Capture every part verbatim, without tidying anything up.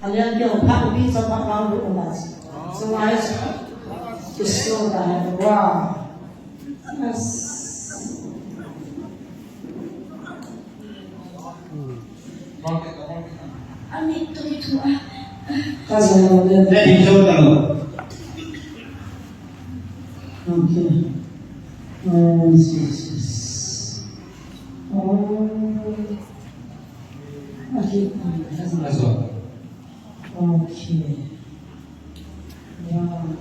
Alian keo pha pi sa pa pa lu mas. So I so da wa. Yes. Ami tu tu ah. Ka sa lo le. Let him show the Lord. Okay. Oh, yes, yes. Oh. Okay. That's all. Okay. Wow.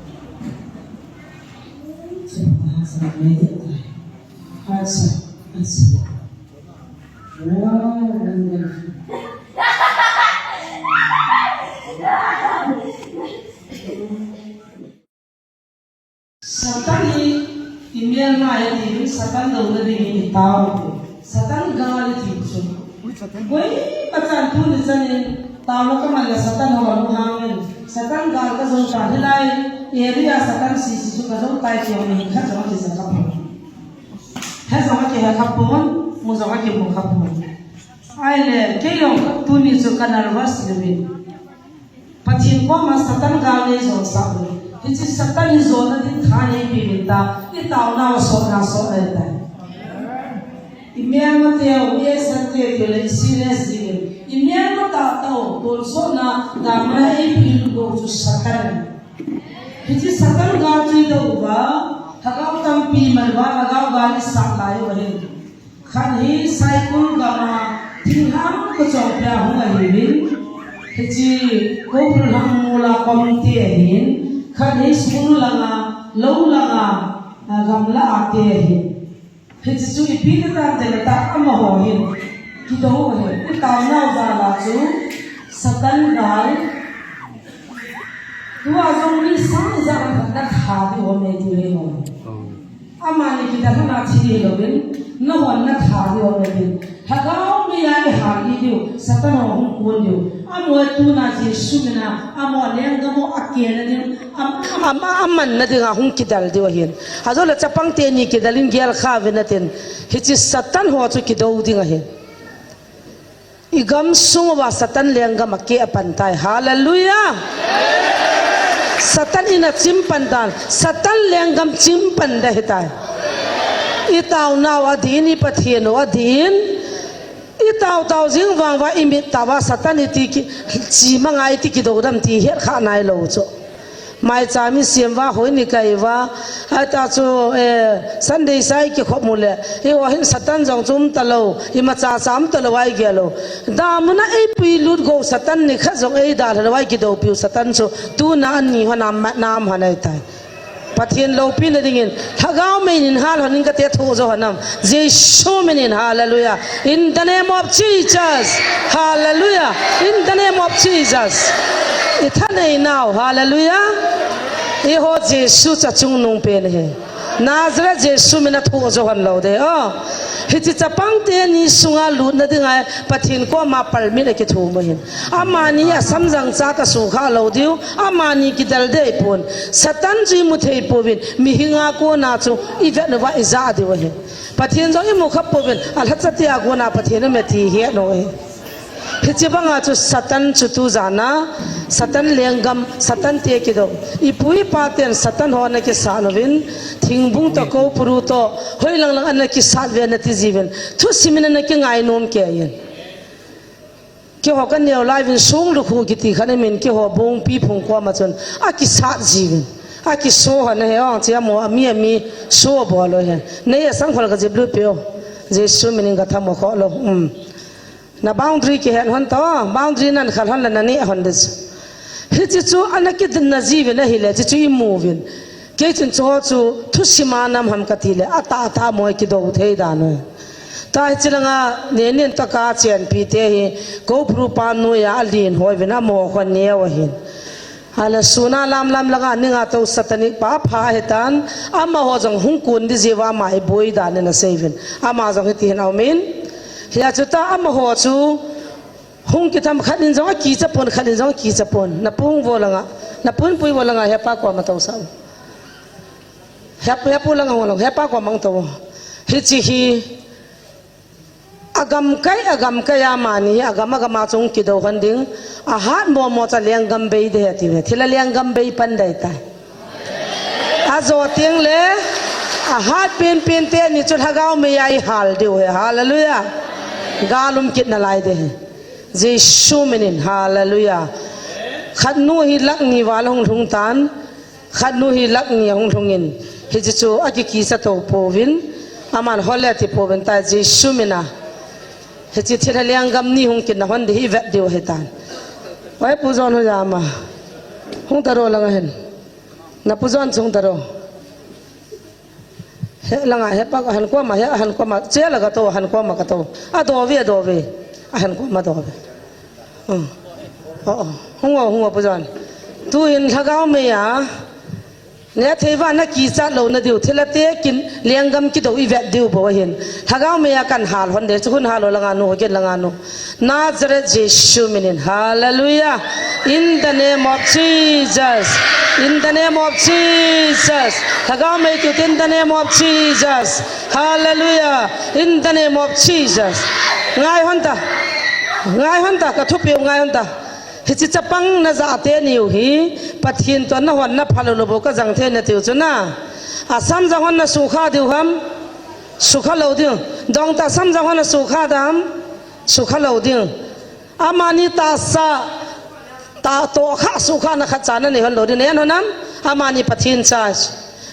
Wow, wonderful. Satan hi i melma hi ti, Satan douna ding hi i tao. Satan gal i ti chu. Koima chan tuni chan in taona ka man le Satan ho lung hangin Satan gal ka jou ta, hilai area Satan sisi chu ka jou tai ti ho ni khat jong kisa ka pon. Khat jong kihe ka pon, mu jong kimu ka pon. Ahile kei jong tuni chu ka nervous lheh in. Pathen koma Satan gal nei josah u. Hiche Satan hi jona ding tha nei pe uvin tia, i taonau a sotna sot ahitai. I melma teu, i esan teu, teu le i serious jing in. I melma tahtah u, tonsotna, damna eipeh u chu Satan. Hiche Satan gal chu i dou uva, lhagao tampi man uva, lhagao gal i sat lai u ahi. Khat hi Saikul gam a thinglhang kachong pia hung ahiuvin, hiche Koupru lhang mol a kom te ahin, khat hi school lang a, lou lang a, a, gamla a te ahin. Hiche chu ipi ti tam tile tah amaho hin kidou ahi. I taonau jal a chu Satan gal. Tua jong mi sang ijat a na tha diu ham ti hi mo. Amani kidalhah na thi hi louvin, nahon na tha diu ham ti. Lhagao mei a i hal diu, Satan ho hung kon diu. Amaho tuna Jesu mina, amaho lenggam u akehna diu. Am, am, amanna dinga hung kidal diu ahin. Ajole chapang teni kidal in gel kha uvin atin. Hiche Satan ho chu kidou ding ahin. I gamsung uva Satan lenggam akeh pan tai. Hallelujah. Satan in achim pan tan. Satan lenggam chim pan ding ahitai. I taonau adih in, i Pathen u adih in. I tao tao jing vang uva i mit tah uva Satan iti ki, chi manga iti kidou dem ti het kha nailou chu. Maicham i sem uva, houin i kai uva, ahi ta chu, eh, Sunday sa i kikhop u le, eiho hin Satan jong chu um talou, imacha cha um talou a i gel u. Damun a eipui lut gou Satan nikhat jong eidalha lou a i kidoupiu Satan chu, tuna ani hon a mat nam hon ahitai. Pathen loupina dingin, lhagao mei in hal hon in kati, thoh jo hon am. Jesu minin, hallelujah. In the name of Jesus. Hallelujah. In the name of Jesus. I thanei nau, hallelujah. Eiho Jesu chu achungnung pen ahi. Nazareth Jesu mina thoh jo hon lou ding. Oh. Hiche chapang teni sunga lutna dinga Pathen koma permit akithum u ahin. Amani asam jangcha kasukha lou diu. Amani kidal ding ahipon. Satan chu imu thei pouvin. Mihinga kona chu ivet uva ija diu ahi. Pathen jong imu kha pouvin, alhacha tia kona Pathen aume ti ihet u ahi. Hiche banga chu Satan chu tujan a, Satan lenggam, Satan te kidou. Ipu ipa ten Satan ho ana kisat uvin, thingbung toh, koupuru toh, hoilang lang ana kisat uve nati jiuvin. Thusim in ana kingai nom kei in. Keiho kaneo lai uvin Songlukhu kiti khat in amin, keiho Bongpi phung koma chun akisat jiuvin. Akiso hon ahi, ong chi amo, ami, ami so bol u ahi. Nei a sang khol ka jep lut peh u. Jesu minin ka thamo kho lou. Um. Na boundary kihen hon tao, boundary nan khal hon le na neh hon ding. Hiche chu ana kidinna jiuvin ahile, hiche chu imu uvin. Kei chun chuho chu thusim a nam ham kati le, atah atah mo kidou thei dan u. Tua hiche langa, nenin taka chenpi te hi, koupuru pa noiya alen hoi uvin amaho khon neo ahin. Ahile sun a lam lam langa ninga tou Satanic pa pha ahitan, amaho jong hung kun ding jiuva ama iboi dan in asei uvin. Ama jong hiti hin aumin. Hia chu ta amaho chu hung kitham khat in jong akicha pon, khat in jong akicha pon. Napu hung vo langa, napu hung pui vo langa, hepa koma tousah u. Hepu, hepu langa hung lang, hepa koma hung tou u. Hiche hi, a Agamkai, agamkai a amani, agam, agam a chu hung kidou hon ding. Ahat momo chu lenggam bei ding ahi ati ve. Thil a lenggam bei pan ding ahitai. Ajo teng le, ahat penpen teni chu lhagao mei a ihal diu ahi. Hallelujah. Gal um kit nalai ding ahi. Jesu minin. Hallelujah. Khat nu hi lakh ni val hung lhung tan. Khat nu hi lakh ni ahung lhungin, hiche chu akikicha to pouvin, aman hol le ati pouvin tai, Jesu mina. Hiche thil a lenggam ni hung kina hon ding hi ivet diu ahitan. Oi, Pu John, hoiya ama? Hung taro langa hin. Na Pu John chu hung taro. He langa, he pa, ahin koma, he ahin koma, che la kato, ahin koma kato. Ado ve, ado ve. Ahin koma ado ve. Hmm. Oh, oh. Hung o, hung o, Pu John. Tuhin lhagao mei a. Nethei va nakichat louna diu. Thil a te kin lenggam kidou ivet diu bou ahin. Lhagao mei a kan hal hon ding, chu khun hal o langa nu, ho kin langa nu. Nazareth Jesu minin. Hallelujah. In the name of Jesus. In the name of Jesus. Lhagao mei kit in the name of Jesus. Hallelujah. In the name of Jesus. Ngai hon ta. Ngai hon ta. Ka thupiu ngai hon ta. Hiche chapang najah teni u hi. Pathen toh nahon naphalou lou bou kajang thei natiu chu na. Asam jang hon nasukha diu ham. Sukha lou diu. Dong ta sam jang hon nasukha dam. Sukha lou ding. Amani tahsa, ta tohkha, sukhana khatcha nanei hon lou ding, nei hon ham? Amani Pathen cha.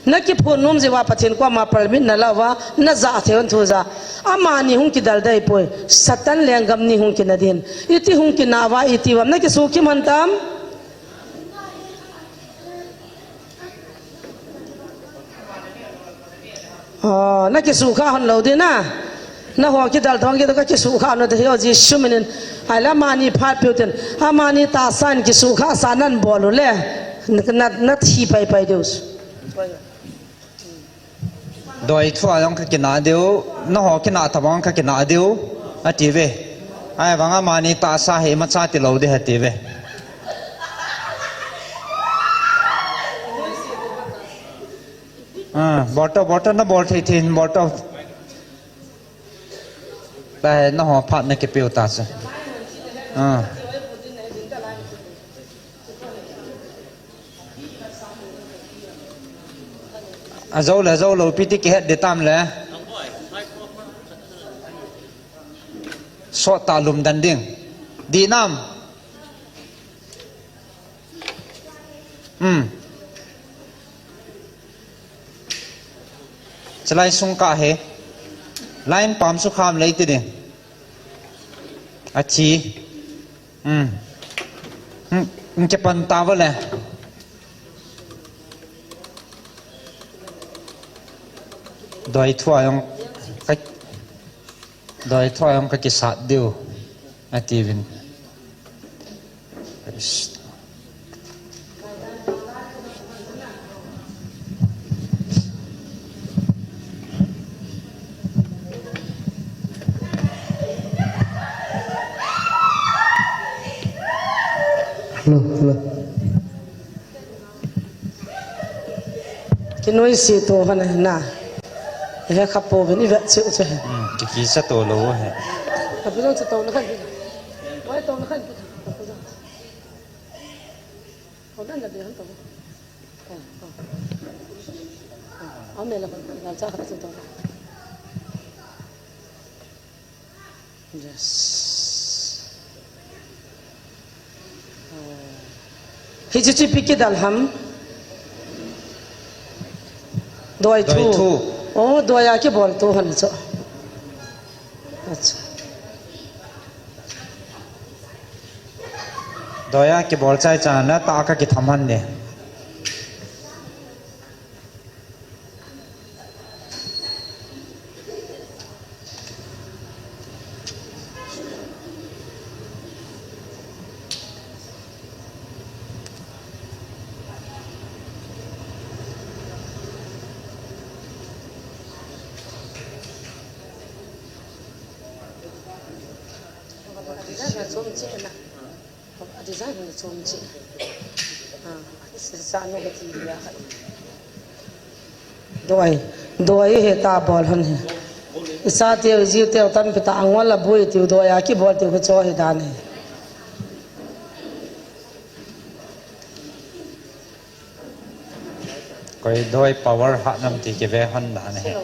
Nakiphun nom jeh uva Pathen koma permit nala uva, najah thei hon thu ja. Amani hung kidal dei poi. Satan lenggam ni hung kina ding. Iti hung kina uva, iti uva. Nakisukhim hon tam? Oh, nakisukha hon lou ding na. Naho kidal thong kidal kakisukha hon te hi o Jesu minin. Ahile amani phat piu tin. Amani tahsan kisukha sa nan bol u le. Na, na, nathi pai pai diu. Doi thua jong kakina diu. Naho kina tobang kakina diu. Ati ve. Ahivang amani tahsa hi imacha tilou ding ahi ati ve. Ah, bol to, bol to, nabol thei thei, bol to. Tahe, naho phat nakipeu ta chu. Ah. Ajou le, jou lou pi ti kihet ding tam le. Sot ta lum dan ding. Dih nam. Hmm. Chalai sung kah hi. Line pam sukham lei ti ding. Achi. Hmm. Hmm. Kipan ta va le. Doi thua jong ka, doi thua jong kakisat diu. Ati vin. Hello, hello. Kinoise to hana na. He khapouvin ivet cheh u chu he. Hmm, kikicha to lou he. Ka pu jong chu to na khan. Wai to na khan. Ko dan la de han to. Ko. Ko. Ame la ko na cha khat chu to. Yes. Hiche chu ipi kidal ham? Doi thu. Doi thu. Oh, doi a kibol thu han chu. Acha. Doi a kibol chai chan na ta ka kitham han ne. Design na chom cheh na. A design na chom cheh. Ah, sa no ka ti ya. Doi, doi he ta bol hon he. Icha teu, jiu teu, tampi tah angol a bui tiu doi a kibol tiu kicho hi dan hi. Koi doi power hat nam ti kive hon dan hi.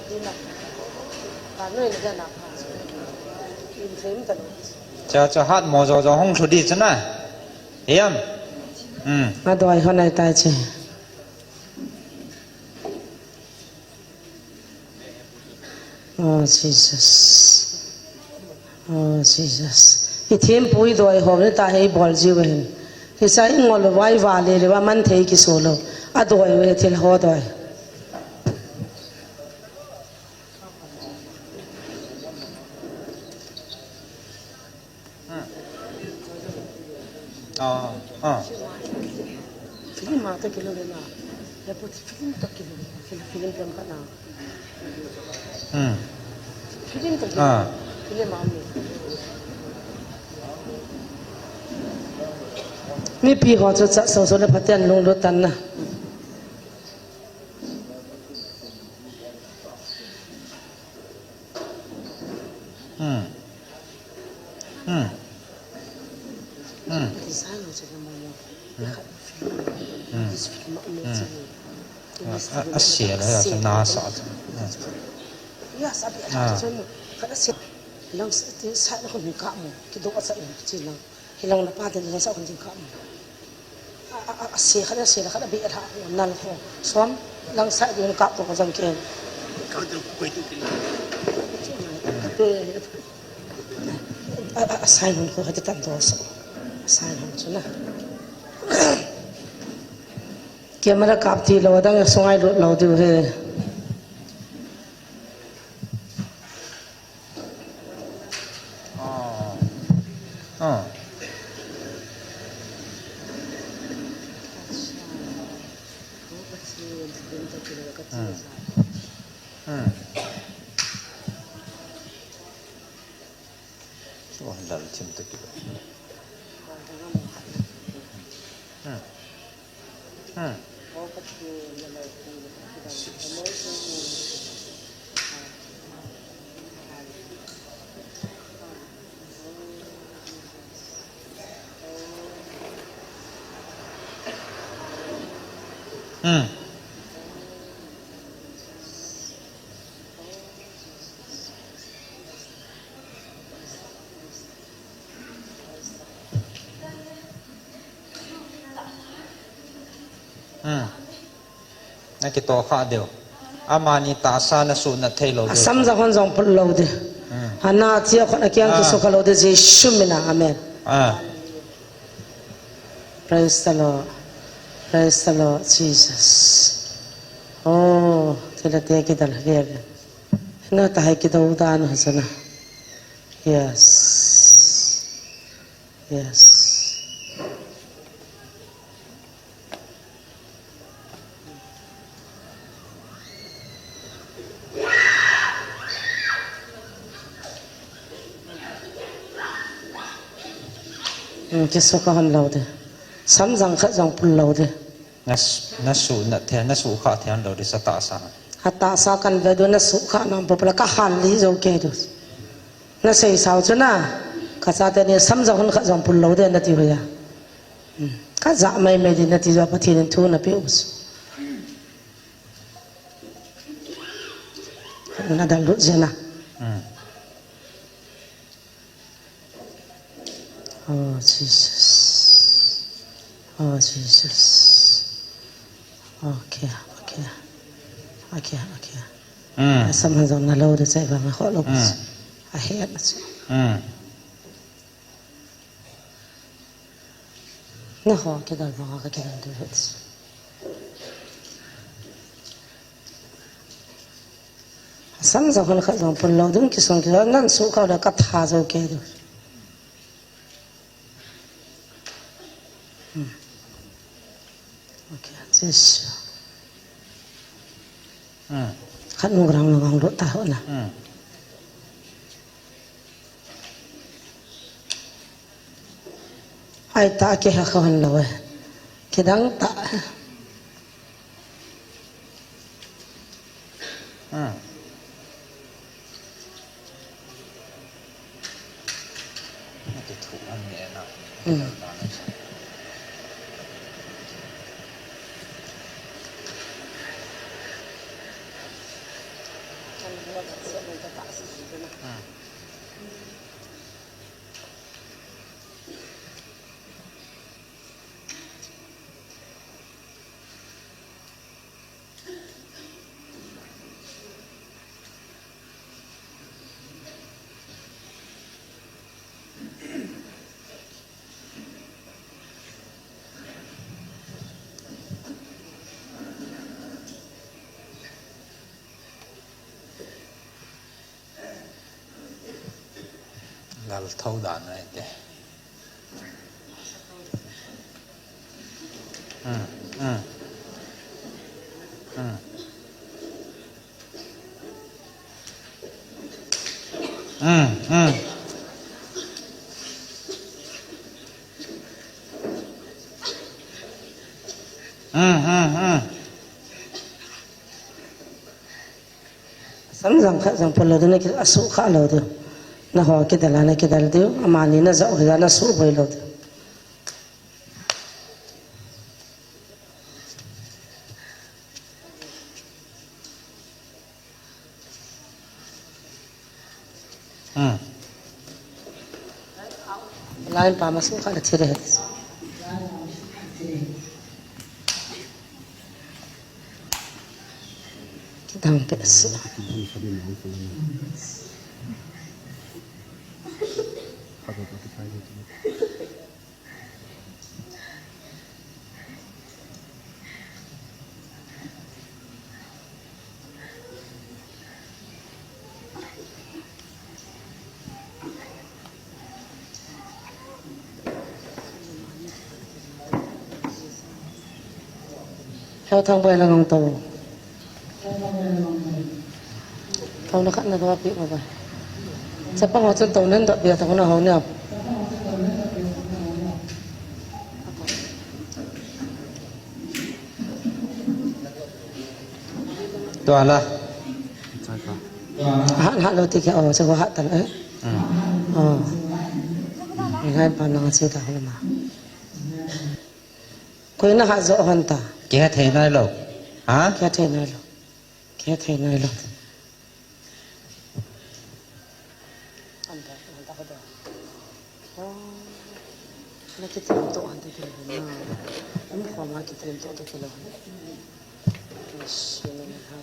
Cha cha hat mo jo jo hung thu di chana. Hiam. Hmm. A doi hon ai tai chi. Oh, Jesus. Oh, Jesus. I thempu i doi hom ni ta hei bol jiu hin. Hicha i ngol vai va le le va man thei kiso lo. A doi ve thil ho doi. Hmm. Ah, ah. Film a to kilo le na. Ya pu film to kilo le. Film, film film ka na. Hmm. Film to kilo. Ah. Film a mi. Mipi ho chu cha so so le Pathen lunglut tan na. Hmm. Hmm. Hmm. Hmm. Hmm. A, a, a sia la, a sia na sa. Hmm. Ah. Lang sa, ti sa na ko ni ka mo. Kido sa ni chi lang. Hilang na pa den lang sa ko ni ka mo. A, a, a, a se khat, a se khat, a be a lha ko, nal ko. Som, lang sa ding kap to ko jang ken. A, a, a sign hon ko, hati tan to so. A sign hon chu na. Camera kap ti lo, dang sungai lut lo diu he. Ah. Ah. Hmm. Hmm. Wah, lal thim ta kilo. Hmm. Hmm. Hmm. Hmm. Na kitoh kha diu. Amani tahsa na suhnat thei lou diu. Asam jang hon jong pul lou diu. Hmm. Ana chia khon akiang, ah, kisukha lou diu, Jesu mina. Amen. Ah. Praise the Lord. Praise the Lord Jesus. Oh, thilha te kidal hi. Na ta hai kidou dan ho sana. Yes. Yes. Hmm, kisukha hon lou diu. Sam jang khat jong pul lou diu. Na s-, na suhnat thei, na sukha thei hon lou diu sa tahsa. Atahsa kan ve diu, na sukha nam pula ka hal li jou kei diu. Na sei sao chu na, ka chate ni sam jang hon khat jong pul lou diu na ti hoiya. Hmm. Ka ja mai mai diu na ti jo Pathen in thu na pe u chu. Na dal lut jena. Hmm. Oh, Jesus. Oh, Jesus. Okay, okay. Okay, okay. Mm. Asam hon jong na lou diu chai vang a kho lou. Mm. A he na chu. Mm. Na ho kidal vang a ka kidal diu he. Asam jang hon khat jong pul lou diu, kisung kisung nan sukha le ka tha jou kei diu. Hmm. Okay, Jesu. Hmm. Khat nu rang nu rang lut ta ho na. Hmm. Ai ta ke ha kha hon lou e. Kidang ta. Hmm. Hmm. Lal tho dan ai te. Hmm, hmm. Hmm. Hmm, hmm. Hmm, hmm, hmm. Sam jang khat jang polo de na ki asu kha lo de. Na ho kidal a na kidal de. Amani na jao hi na su boi lo de. Hmm. Line pa ma su kha le thire. Kidang pe su. Heo thang bai lang ang tau. Tau na khat na ba pi ma ba. Chapang ho chun tau nen dot bia tau na ho ne. Tua la. Ha, ha lo ti ke o, se ho ha ta la, eh. Hmm. O. Ni hai pa nang si ta ho ma. Koi na ha jo hon ta. Kihe thei nai lo. Ha? Kihe thei nai lo. Kihe thei nai lo. Anta, anta ko da. O. Na kitem to anta ke na. Am ko ma kitem to to ke lo. Yes, you know how.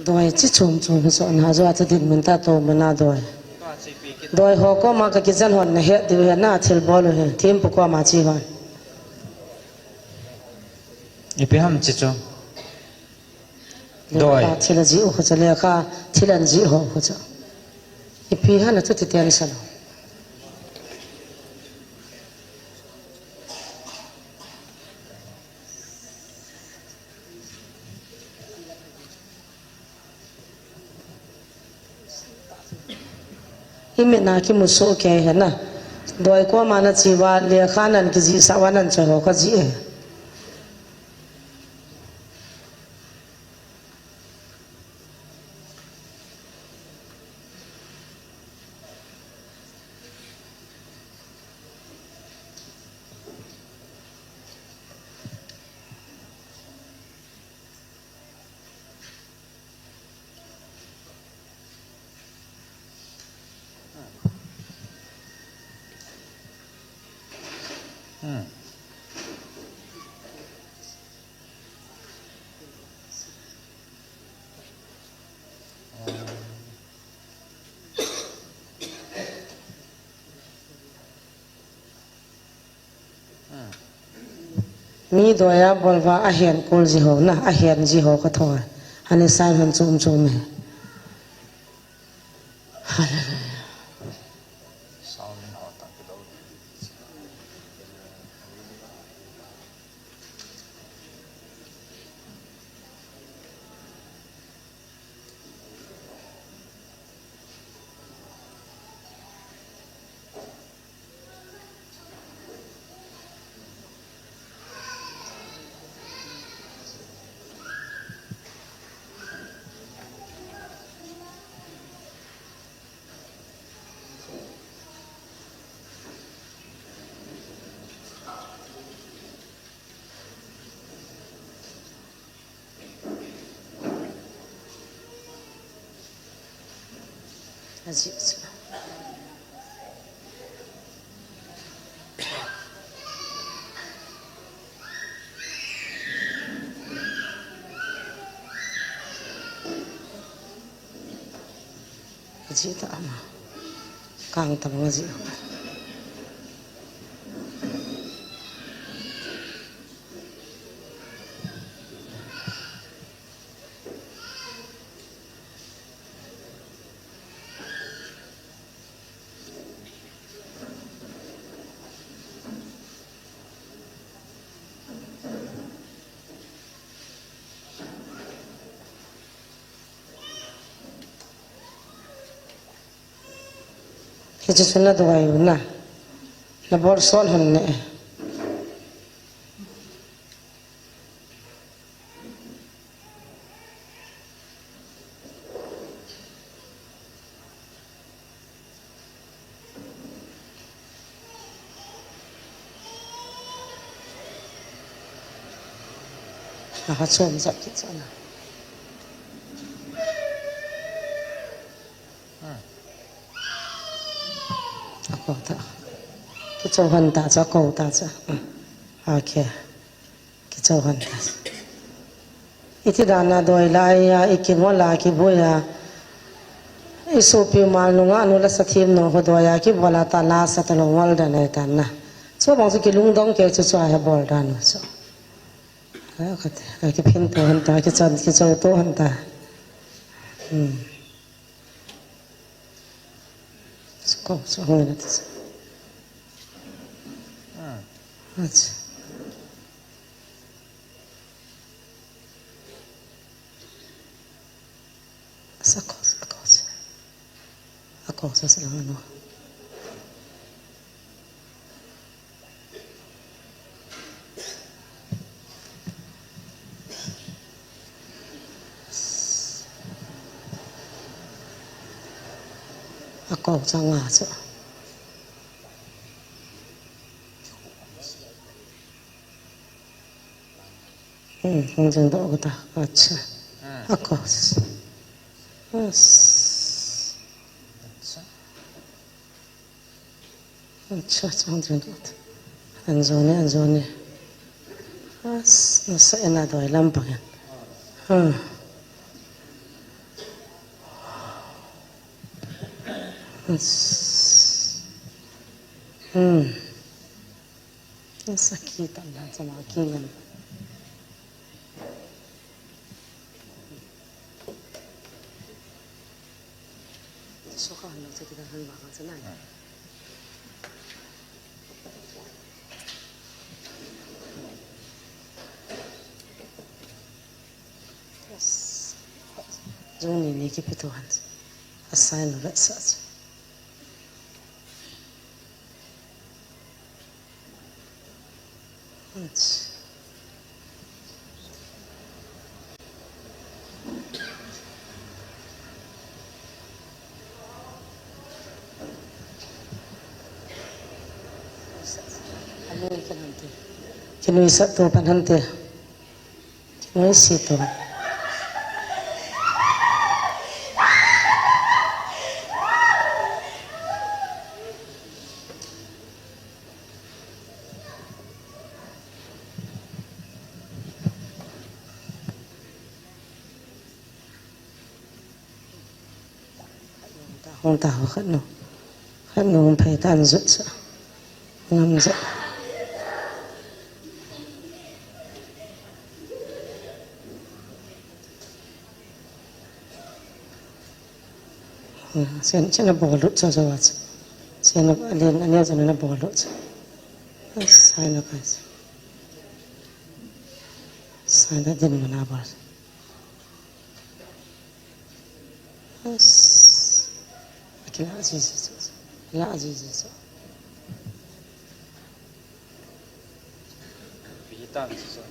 Doi chi chom chom hi so na jo a cha din mun ta to mun a doi. Doi ho koma ka kijen hon na het diu hi na thil bol u hi. Thempu koma chi hon. Ipi ham chi chu. Doi. Lekha thil a ji u khu cha lekha thil an ji ho khu cha. Ipi ham na chu ti tian sa lo. I mit na kimu soh kei hi na. Doi koma na chi uva, lekha nan kijih sah uva nan choi ho ka jih e. Hmm. Mi doi a bol uva a hen kul ji ho na, a hen ji ho ka tho a. Ani sai hon chom chom e. Hallelujah. Ajeh chu. Ajeh ta ama. Kang tabang ajeh. Hiche chu nadoi u na. Nabol sol hon ne. Aha, chom jap kit chu na. Ako ta. Kichou hon ta chu, ako ta chu. Okay. Kichou hon ta. Iti dan a doi lai a, ikingol a, kiboi a. Isopi mal nunga nu la sa thim nu ho doi a, kibol a ta la sa ta lo ngol dan ai tan na. Chu bang chu kilungdong kei chu chu a he bol dan u chu. A, ka te, ka kiphin to hon ta, kichon, kichou to hon ta. Hmm. Sako, sako na ta. Acha. Sako, sako. Ako sa sa lang ano. Ako sa nga sa. Hmm, ang jeng do ko ta. Acha. Ako. Yes. Acha. Acha, acha, ang jeng do ko ta. Anjoni, anjoni. As, nasa ina doi lam pangin. Ha. As. Hmm. Sakhi tam dan sa ma ki ngan. So ka han lo sa kita han ba ka sa nai. Yes. Jong ni ni kipe to han. Assign vet sa. Kinuisat to pan hante. Nuisat to. Hung ta ho khat nu. Khat nu hung phei ta an jut sa. Ngam jut. Sen, sen na bol lut sa sa wa sa. Sen na len, len sen na bol lut sa. Sai na kai sa. Sai na din mana bol sa. Yes. Aki la azizi so. La azizi so. Bitan so.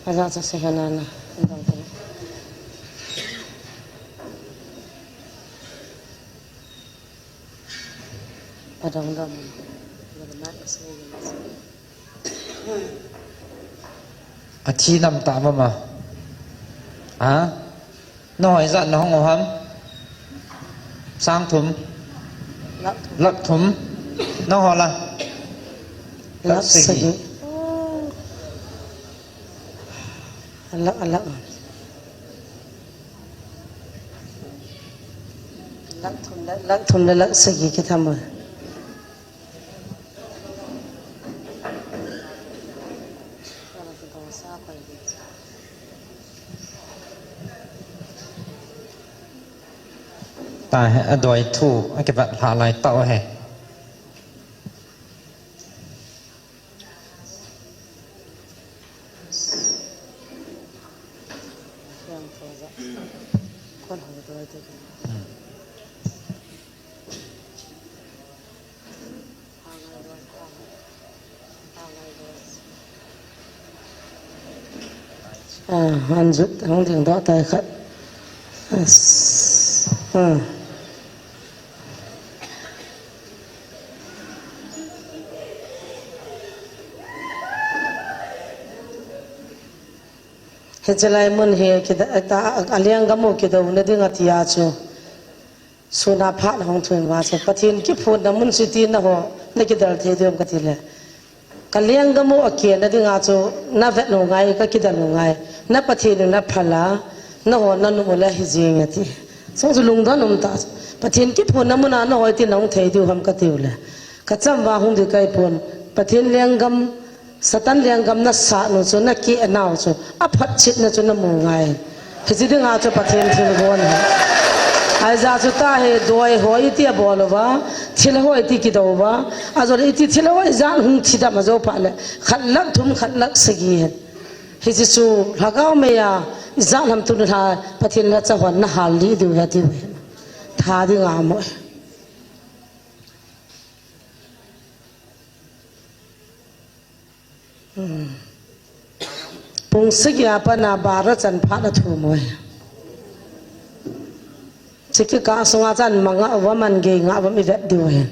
Aza sa se hana na. Padang dam. Padang dam. Athi nam ta mama. Ha? Nahoi ijat nahung u ham? Sang thum. Lakh thum. Lakh thum. Naho la? Lakh sagi. Lakh sagi. Lakh, lakh. Lakh thum le, lakh thum le lakh sagi kitham a. Tahe, adoi thu akivat lha lai tau he. Ah, anjut hung ding doh tai khat. Yes. Ah. Hiche lai mun hi kita, ta, a lenggam u kidouna ding ati a chu. Sun a phat hung thun va chu Pathen kiphonna mun chu iti naho, nakidel thei diu ham kati le. Ka lenggam u akena dinga chu navet u ngai, kakidel u ngai. Na Pathen u naphal a, naho nanom u le hijeng ati. Song chu lungdon um ta. Pathen kiphonna mun a naho iti nahung thei diu ham kati u le. Kacham va hung ding kahi pon. Pathen lenggam Satan lenggam nasat u chu, nakeh nau chu, aphatchetna chu namu ngai. Hiche dinga chu Pathen thilgon ahi. Ahijeh chu tahe doi ho iti abol uva, thil ho iti kidou uva, ajole iti thil ho ijat hung thidam ajou phat le, khat lakh thum, khat lakh sagi hen. Hiche chu lhagao mei a, ijat ham tun lha, Pathen lhacha hon nahal lih diu ahi ati uve. Tha dinga mo. Hmm. Pung sagi a pat a bara chan phat athum u ahi. Chiki kah sunga chan manga uva man gei nga uva mi vet diu ahi.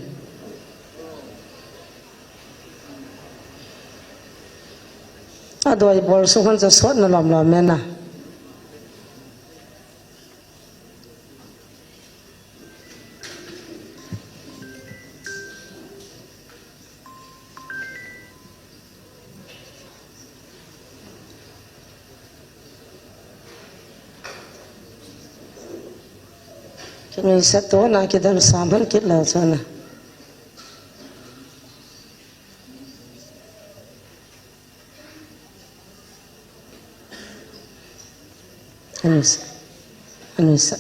Adoi bol sung hon chu sotna lom lom mena. Kinui sa to na kidam sa man kit lou sa na. Anusa. Anusa.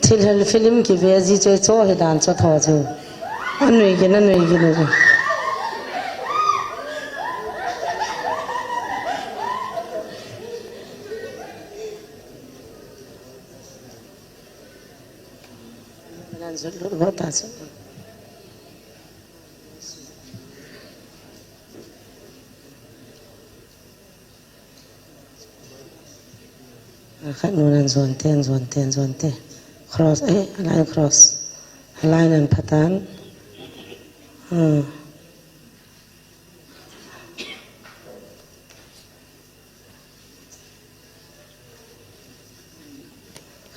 Thilhel film kive ji choi cho hi dan cho tho chu. Anui gin, anui gin. Nan zut lut got ta chu. Khat nu nan zon te, zon te, zon te. Cross, eh, line cross. Line an phatan. Hmm.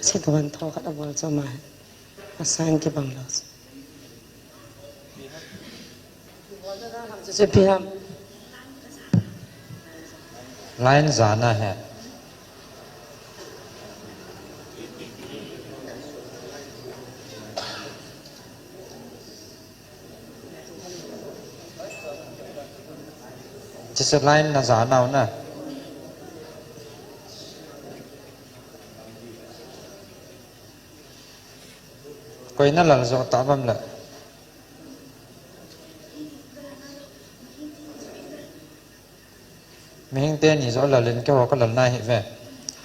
Siduan tho khat abol chu ama. Asang kibang lou. Line jana he. Chise line na ja nau na. Koi na lal jo ta bam le. Mihing teni jo lal in keiho ka lal na hi ve.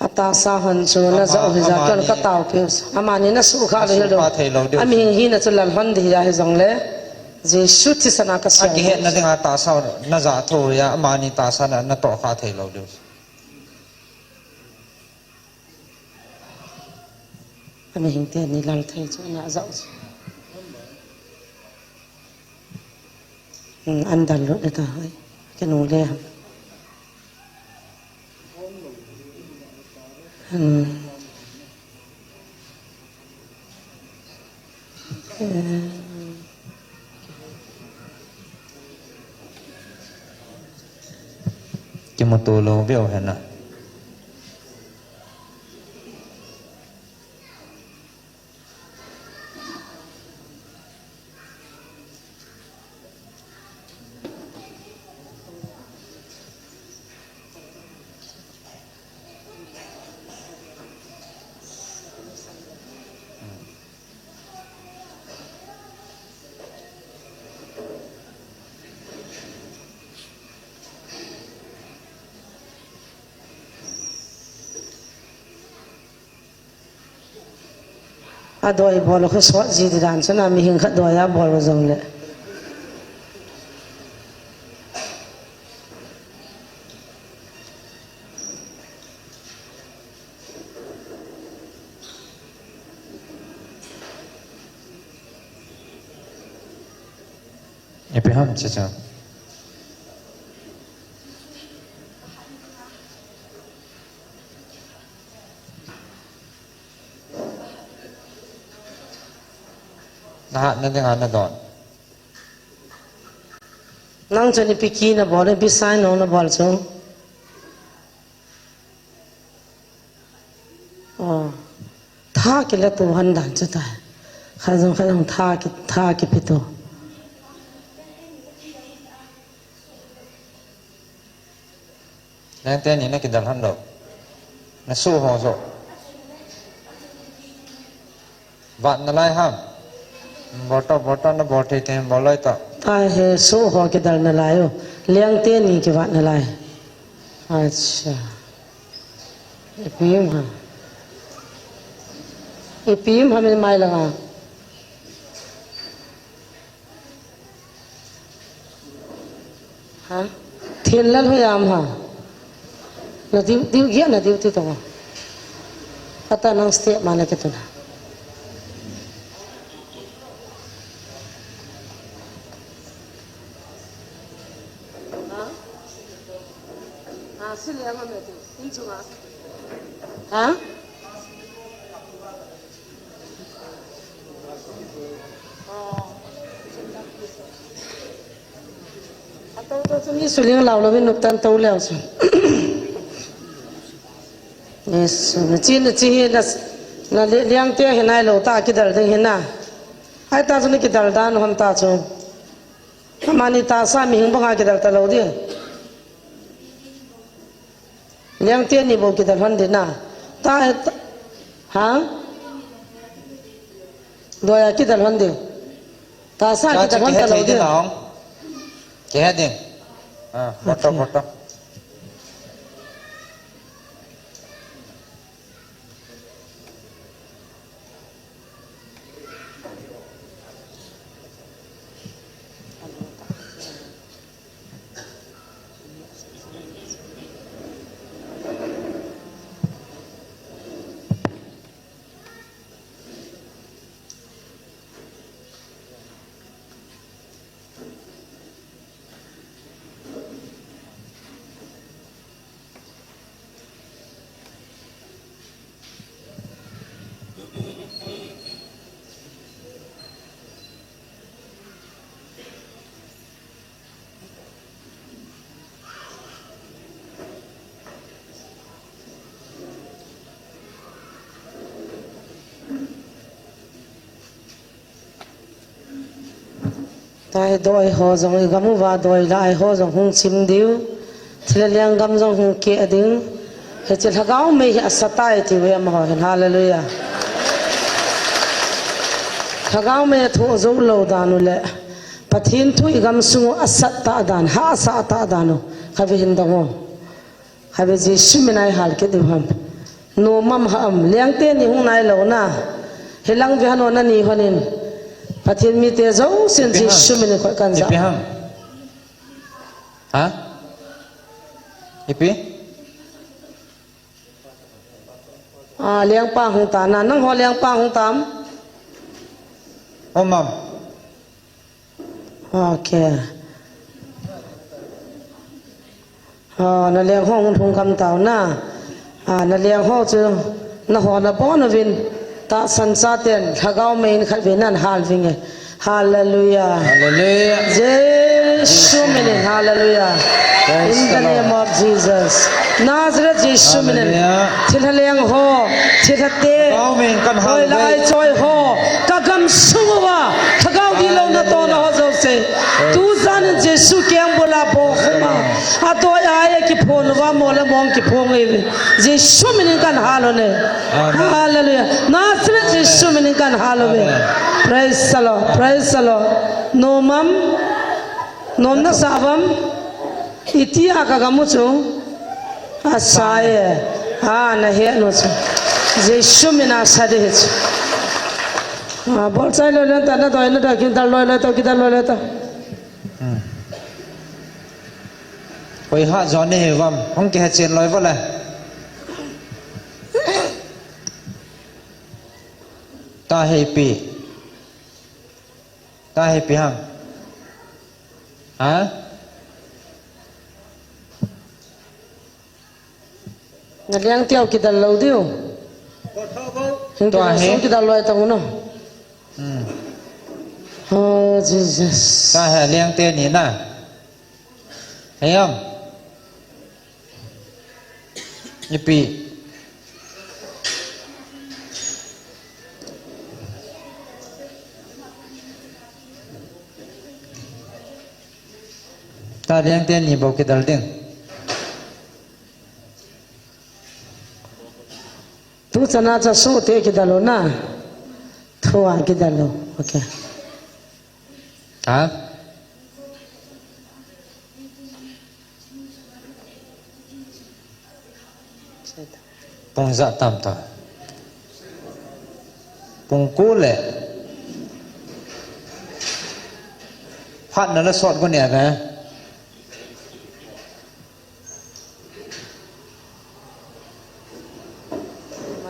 Atahsa hon chu na jo hi ja ton ka tao piu. Amani na su kha le hil do. Amihing hina chu lal hon di ja hi jong le. Jesu thisan a ka sia. Akihetna dinga tahsa na ja tho ya, amani tahsa na, na toh kha thei lou diu. Amihing teni lal thei chu ana jao chu. Hmm, an dal lut le ta hoi. Kenu le ham. Hmm. Kimuto lou veu hena. Adoi bol khu sot ji di dan chun a mihing khat doi a bol jong le. Ipi ham, cha cha. Na, na ding a na don. Nang chun ipi ki na bol, ipi sign na bol chu. Oh. Tha kila tu han dan chu ta. Kha jong kha jong tha ki, tha kipe tu. Lengte ni na kidal han lou. Na su ho jo. Vat na lai ham. Bol to, bol to, na bol thei thei bol lai to. Tai he su ho kidal na lai o. Lengte ni kivat na lai. Acha. Ipi ham. Ipi ham mai langa. Ha? Thin lal hoiya ham ha. Na diu, diu gia na diu ti to. Ata nang step ma na ke to na. Ha? Ha, si le ma me tu. In chunga. Ha? Ato to chu mi suling lau lo min nuptan to leu chu. Yes, na chi na chi hi na, na li-, liang te hi nai lo ta kidal ding hi na. Ai ta chu ni kidal dan hon ta chu. Amani tahsa mihing banga kidal ta lo di. Liang te ni bou kidal hon di na. Ta, ta, ha? Doya kidal hon di. Tahsa kidal hon ta lo di. Kihe ding. Ah, photo, photo. Tai doi ho jong i gam uva doi lai ho jong hung chim diu. Thil lenggam jong hung keh ding. Hiche lhagao mei hi asa tai tiu amaho hin. Hallelujah. Lhagao mei a thoh jou lou dan u le Pathen thu i gamsung u asat ta dan, hahsa ta dan u. Kha ve hin dong u. Kha ve Jesu min a i hal kit diu ham. Nom am ha am, leng teni hung nai lou na. Hilang ve hon o nani hon in. Pathen mite jousen Jesu min in khoi kan ja. Ipi ham? Ha? Ipi? Ah, lengpa hung ta na, nangho lengpa hung tam? Om am. Okay. Ah, na leng ho hung lhung gam tau na. Ah, na leng ho chu, nangho nabon uvin, tahsan chaten, lhagao mei in khatvei nan hal vinge. Hallelujah. Hallelujah. Jesu minin, hallelujah. Praise the Lord. In the name of Jesus. Nazareth Jesu minin. Hallelujah. Thilha leng ho, thilha te. Lhagao mei in kan hal uve. Hoilai choi ho, ka gamsung uva, lhagao dihlou natohna ho jouse. Hallelujah. Tujan in Jesu keng bula bohkhum a. Adoi a akiphong uva, mo le mong kiphong uve. Jesu minin kan hal u ne. Amen. Hallelujah. Nazareth Jesu minin kan hal uve. Amen. Praise the Lord. Praise the Lord. Nom am? Nom nasa uvam? Itia ka gam u chu? Asa e. Ah, nahet u chu. Jesu mina sa ding ahi chu. Ah, bolchai loi loi ta, nadoi nadoi, kidal loi loi ta, kidal loi loi ta. Hmm. Koi ha jo nahi uvam, hung kihe chen loi uvo le. Tahei ipi. Tahei ipi ham. Ha? Na leng teu kidal lou diu. Hung kidal loi ta u no. Hmm. Oh, Jesus. Tahei leng teni na. Hei am. Ipi. Tahei leng teni bou kidal ding. Tu chana cha su te kidal u na. Thua kidal u. Okay. Ha? Pung ja tam ta. Pung ko le. Phat na la sot ko ne ve.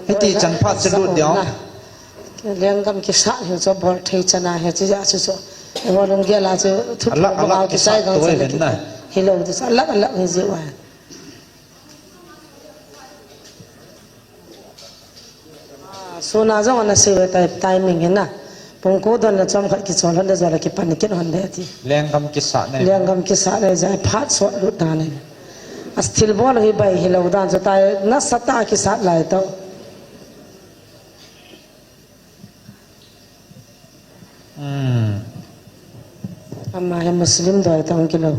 Hiti chan phat chu lut diu. Lenggam kisat hi chu bol thei chan ahi chu ja chu chu. Eiho lunggel a chu thupi. Alah, alah, kisat to ahi ven na. Hilou ti chu alah, alah hi ji uva. Ah, suna jong ana sei ve tai, timing hi na. Pung ko don le chomkhat kichol hon le jol a kipan kit hon le ti. Lenggam kisat nei. Lenggam kisat nei jeh a phat sot lut dan nei. Athilbol hi bai hilou dan chu tai, nasatah a kisat lai tau. Hmm. Ama hi Muslim doi tong kilou.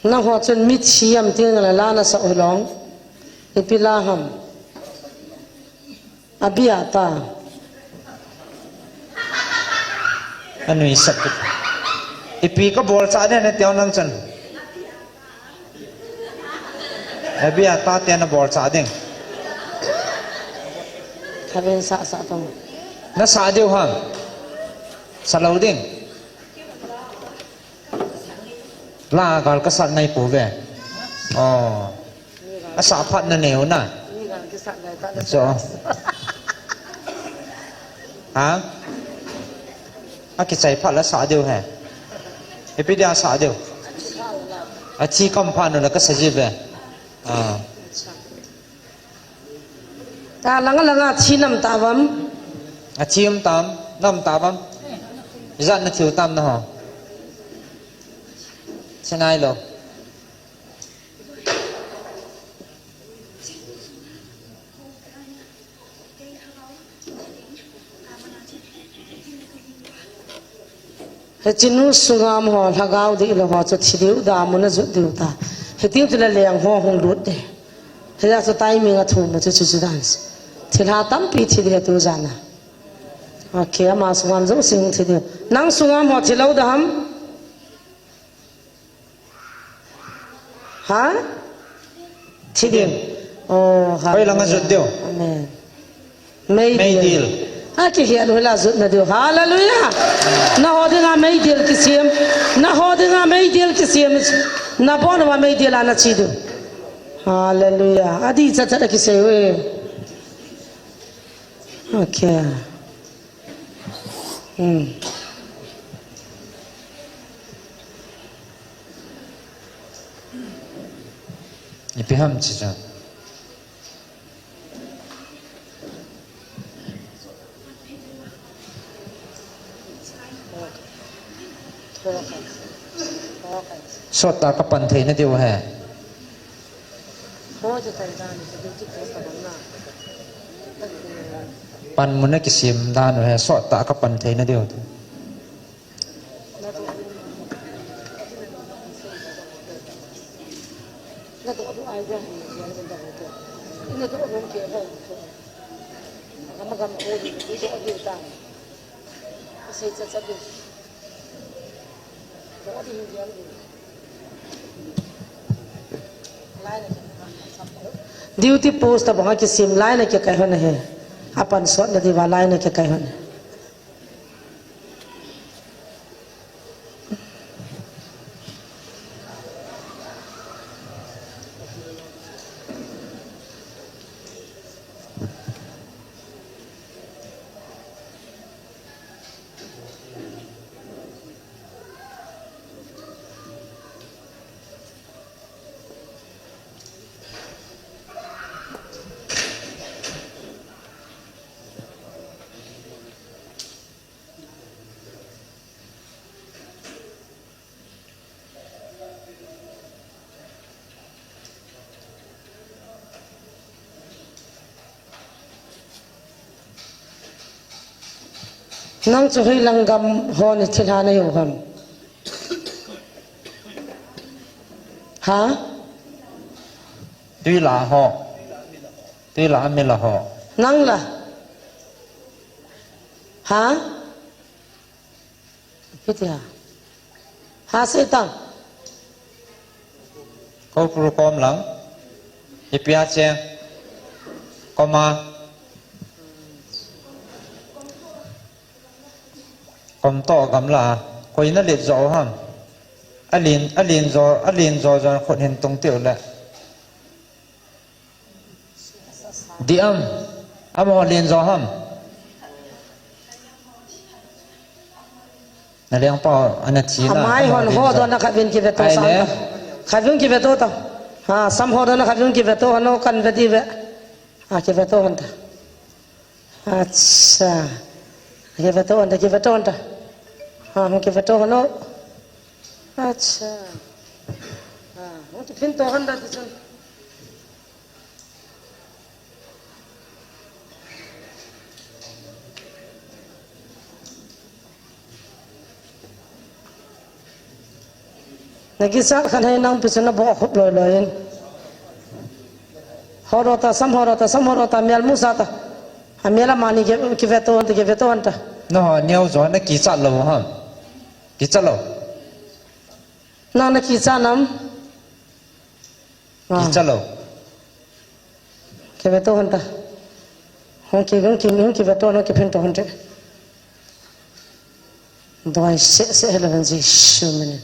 Nangho chun mithi ham ti ngal a la nasa u long. Ipi la ham. Abia ta. Anui sap. Ipi ka bol cha de na teo nang chan. Abia ta te na bol cha ding. Khaven sa sa tong. Na sa diu ham. Sa lou ding. La gal ka sat nai pouve. Oh. Asah phat na neo na. Cho. Ha? Akichai phat la sah diu he. Ipi dia sah diu. Athi kam phat nu la ka sa ji ve. Ah. Ta langa langa thi nam ta vam. Athi um tam, nam ta vam. Ijat na thiu tam na ho. Sinai lo. Hiche nu sungam ho, lhagao dihlou ho chu thi diu da mun a jut diu ta. Hitiu tile leng ho hung lut de. Hia chu timing a thum chu chu chu dan. Thilha tampi thi de tu jan a. Okay, ama sungam jong sing thi diu. Nang sungam ho thi lou da ham? Ha? Thi ding. Oh, ha. Hoi langa jut diu. Amen. Meidil. Meidil. Akihel u la jotna diu. Hallelujah. Naho dinga meidil kisem. Naho dinga meidil kisem. Nabon uva meidil a nache diu. Hallelujah. Adih chatchat akisei uve. Okay. Hmm. Ipi ham chi cha. Sot tah kapan thei nadiu ahi. Panmun a kisem dan u ahi, sot tah kapan thei nadiu. Duty post tabang a kisem line a kikai hon ahi. Apan sot nadiu va line a kikai hon. Nang chu hoilang gam ho ni thilha nahiu ham? Ha? Tuila ho. Tuila mila ho. Nang la. Ha? Ipi tia? Ha, seitang. Ko puru kom lang. Ipi a cheng. Koma. Kom to gamla. Koi na let jo ham. Alin, alin jo, alin jo jon khut hin tung tiu le. Diam. Amaho len jo ham. Na leng pa ana thi na. Amai hon ho do na khavin kiveto sa. Khavin kiveto ta. Ha, sam ho do na khavin kiveto hano kan vedi ve. Ha, kiveto hon ta. Acha. Kiveto hon ta, kiveto hon ta. Ha, hon kiveto hano. Acha. Ha, hon kiphin to hon ta ti chun. Na kichat khan hei nang pi chu na bo khup loi loi in. Horo ta, sam horo ta, sam horo ta, mial musa ta. A mial a mani ki, kiveto hon ta, kiveto hon ta. Na ho neo jo na kichat lou ham. Kichat lou. Nang na kichat nam. Ah. Kicha lou. Kiveto hon ta. Hung ki, hung ki, hung kiveto, hung kiphin to hon te. Doi se, se, hele van Jesu minin.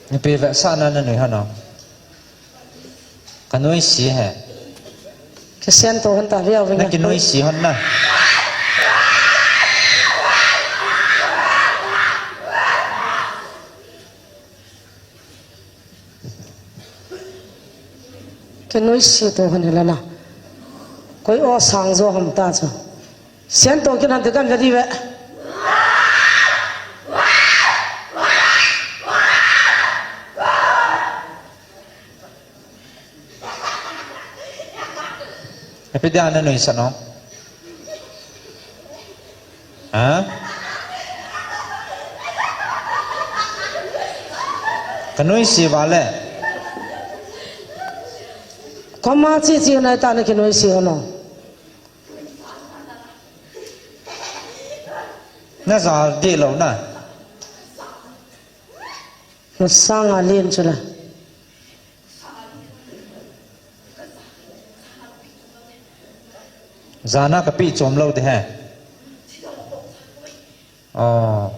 Nipi vetsahna na nui hon o. Ka nuisat e. Kisian to hon ta via via. Na kinuisat hon na. Kinuisat to hon la na. Koi o sang jo ham ta chu. Sian to kin han te kan ve di ve. Ipi dia na nuisat no? Ha? Ka nuisat vale. Koma chi chi nai ta na kinuisat no. Na ja dih lou na. Na sanga len chu la. Jana ka pi chom lou ding ahi. Oh.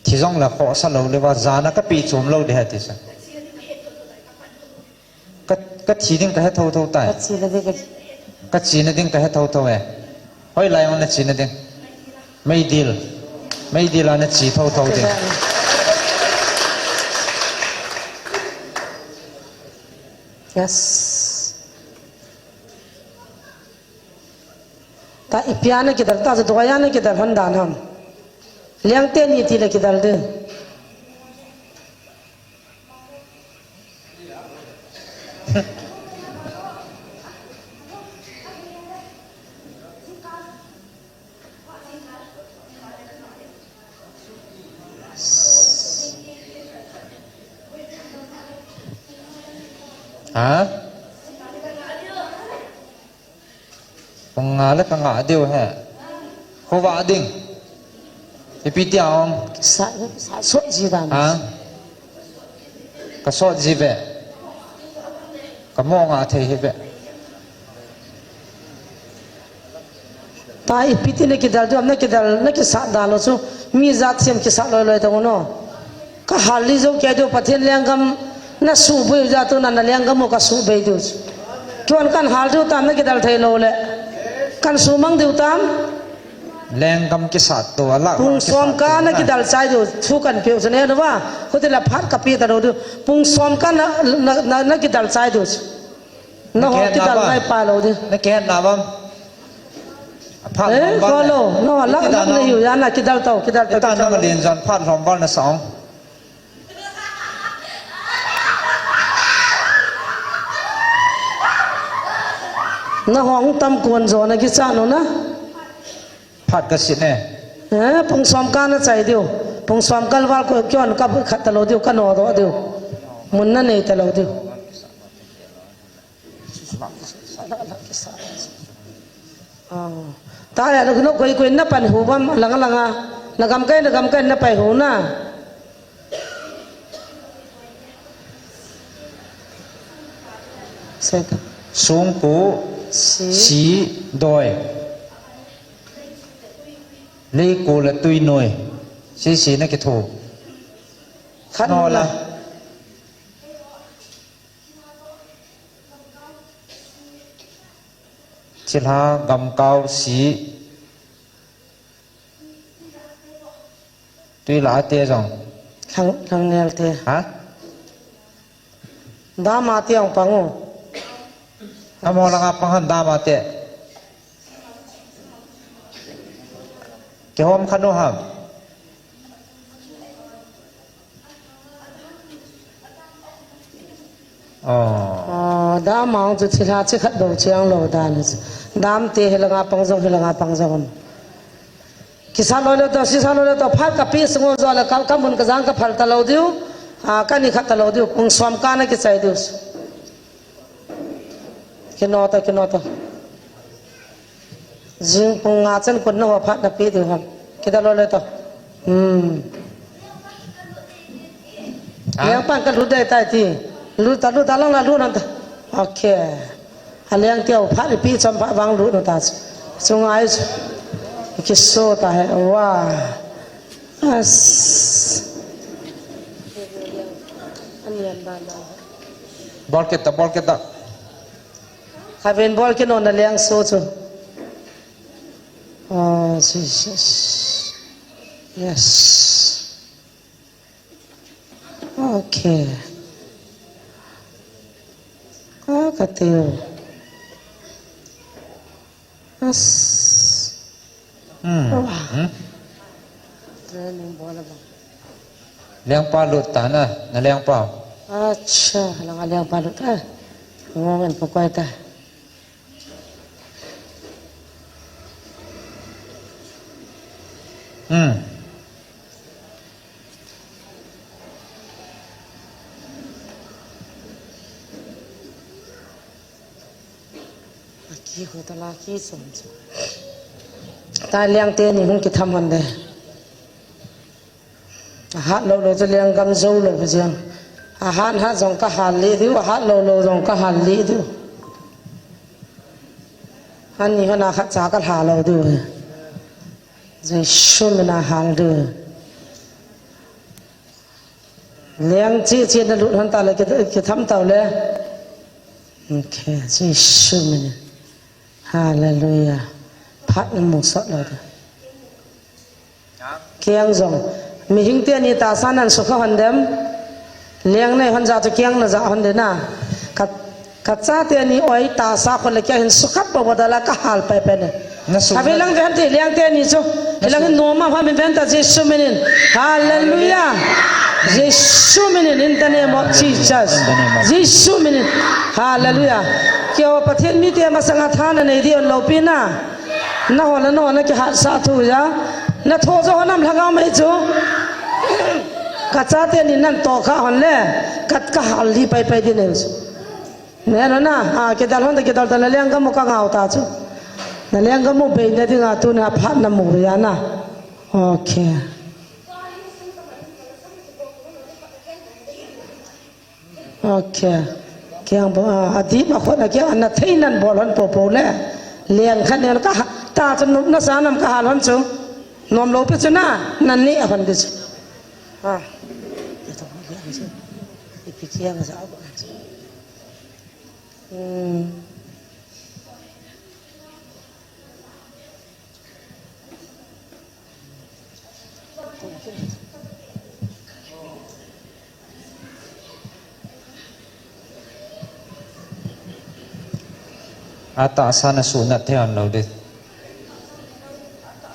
Thi jong la khohsa lou le va jana ka pi chom lou ding ahi ti sa. Ka, ka thi ding ka he thotho tai. Ka chena ding ka, ka chena ding ka he thotho e. Hoilai a na chena ding. Meidil. Meidil a na che thotho ding. Yes. Ta ipi a na kidal ta, chu doi a na kidal hon dan ham. Leng teni ti le kidal ding. Ha? Pung nga le ka nga diu he. Khovah ding. Ipi ti a ong. Sa, sa sot ji dan. Ha? Ka sot ji ve. Ka mo nga thei hi ve. Ta ipi ti na kidal diu, na kidal, na kisat dan lou chu. Mi jat sem kisat loi loi ta no. Ka hal li jou kei diu, Pathen lenggam na subei u jat u na, na lenggam u ka subei diu chu. Keihon kan hal diu tam na kidal thei lou le. Kan sumang diu tam. Lenggam kisat to, a lah pung som ka na kidal chai diu, thu kan pe u chu ne no va. Khuti la phat ka pe ta lou diu. Pung som ka na, na, na, na kidal chai diu chu. Na ho kidal ngai pa lou diu. Na kihet na bam. Aphat eh, lom bal ko le. Lou, no, lak, lak na hiu, ya na kidal tau, kidal tau, ita kidal na tau. Malin jan phat lom bal na sa ong. Na hong tam kon jo na kichat u na. Phat ka sit ne. Eh, pung som ka na chai diu. Pung som kal val ko keihon ka bu khat ta lou diu, ka no doh diu. Mun na nei ta lou diu. Ah. Ta ya lo no koi koi na pan hu bam langa langa. Na gam kai na gam kai na pai hu na. Seta. Songku si, si doi. Leiku le tui noi. Si si na kithu. Khat no la. Chilha gamkau si. Tui la te jong. Thang, thang nel te. Ha? Dam a te jong pang u. Amo langa pang han dam a te. Kihom khat u ham. Oh. Ah, dam a chu thilha chi khat bou chiang lou dan. Dam te hilanga pang jong, hilanga pang jong. Kisa loi loi to, sisa loi loi to, phat ka pi sungo jo le ka, ka mun ka jang ka phal ta lou diu. Ah, ka ni khat ta lou diu. Pung som ka na kichai diu. Kino ta, kino ta. Jing pung nga chan kun na ho phat na pe diu ham. Kidal loi loi to. Hmm. Ha? Leng pan ka lut dai tai ti. Lut ta, lut ta lang la lut nan ta. Okay. A leng teu phat ipi chom phat vang lut nu ta. Chu ngai chu. Kiso ta he. Wa. As. Bol kit ta, bol kit ta. Khaven bol kit no na leng so chu. Oh, Jesus. Yes. Okay. Ah, ka teu. As. Hmm. Wah. Hmm. Training bol a bang. Lengpa lut ta na, na lengpa. Acha, langa lengpa lut ta. Ngong en pa koi ta. Hmm. Aki ho ta la ki som chu. Ta leng teni hung kitham hon de. Hat lou lou chu lenggam jou lou jeng. Ahat hat jong kahal lih diu, ahat lou lou jong kahal lih diu. Ani hon a khat cha kalha lou diu. Jesu min a hal diu. Leng chi chi na lut hon ta le ki, kitham tau le. Okay, Jesu min. Hallelujah. Phat na mu sot lou diu. Kiang jong. Mihing teni tahsa nan sukha hon dem. Leng nei hon ja chu kiang na ja hon de na. Ka, ka chate ni oi tahsa khol le kia hin sukha pa wa da la kahal pai pai ne. Na su- Kave lang ve hon te leng teni chu. Hilang hin noma pha min ven ta Jesu minin. Hallelujah. Jesu minin in the name of Jesus. In the name of Jesu minin. Hallelujah. Kio Pathen mite masanga tha na nei di hon lou pi na. Na hon, na hon, na kihat sa thu ja. Na tho jo nam lhagao mai chu. Ka chate ni nan to kha hon le. Kat kahal li pai pai di ne chu. Ne na na, a, kidal hon ta, kidal ta na lenggam u ka ngau ta chu. Na lenggam u bei na dinga tuni a phat na mu ya na. Okay. Okay. Kiang bo, a, a di ma khot na kiang na thei nan bol hon po po le. Leng khat ne ka ha, ta chu nop na sa nam kahal hon chu. Nom lou pi chu na, na ni a hon di chu. Ha. Ipi kiang sa a hon chu. Hmm. Atahsa na su na thei hon lou di.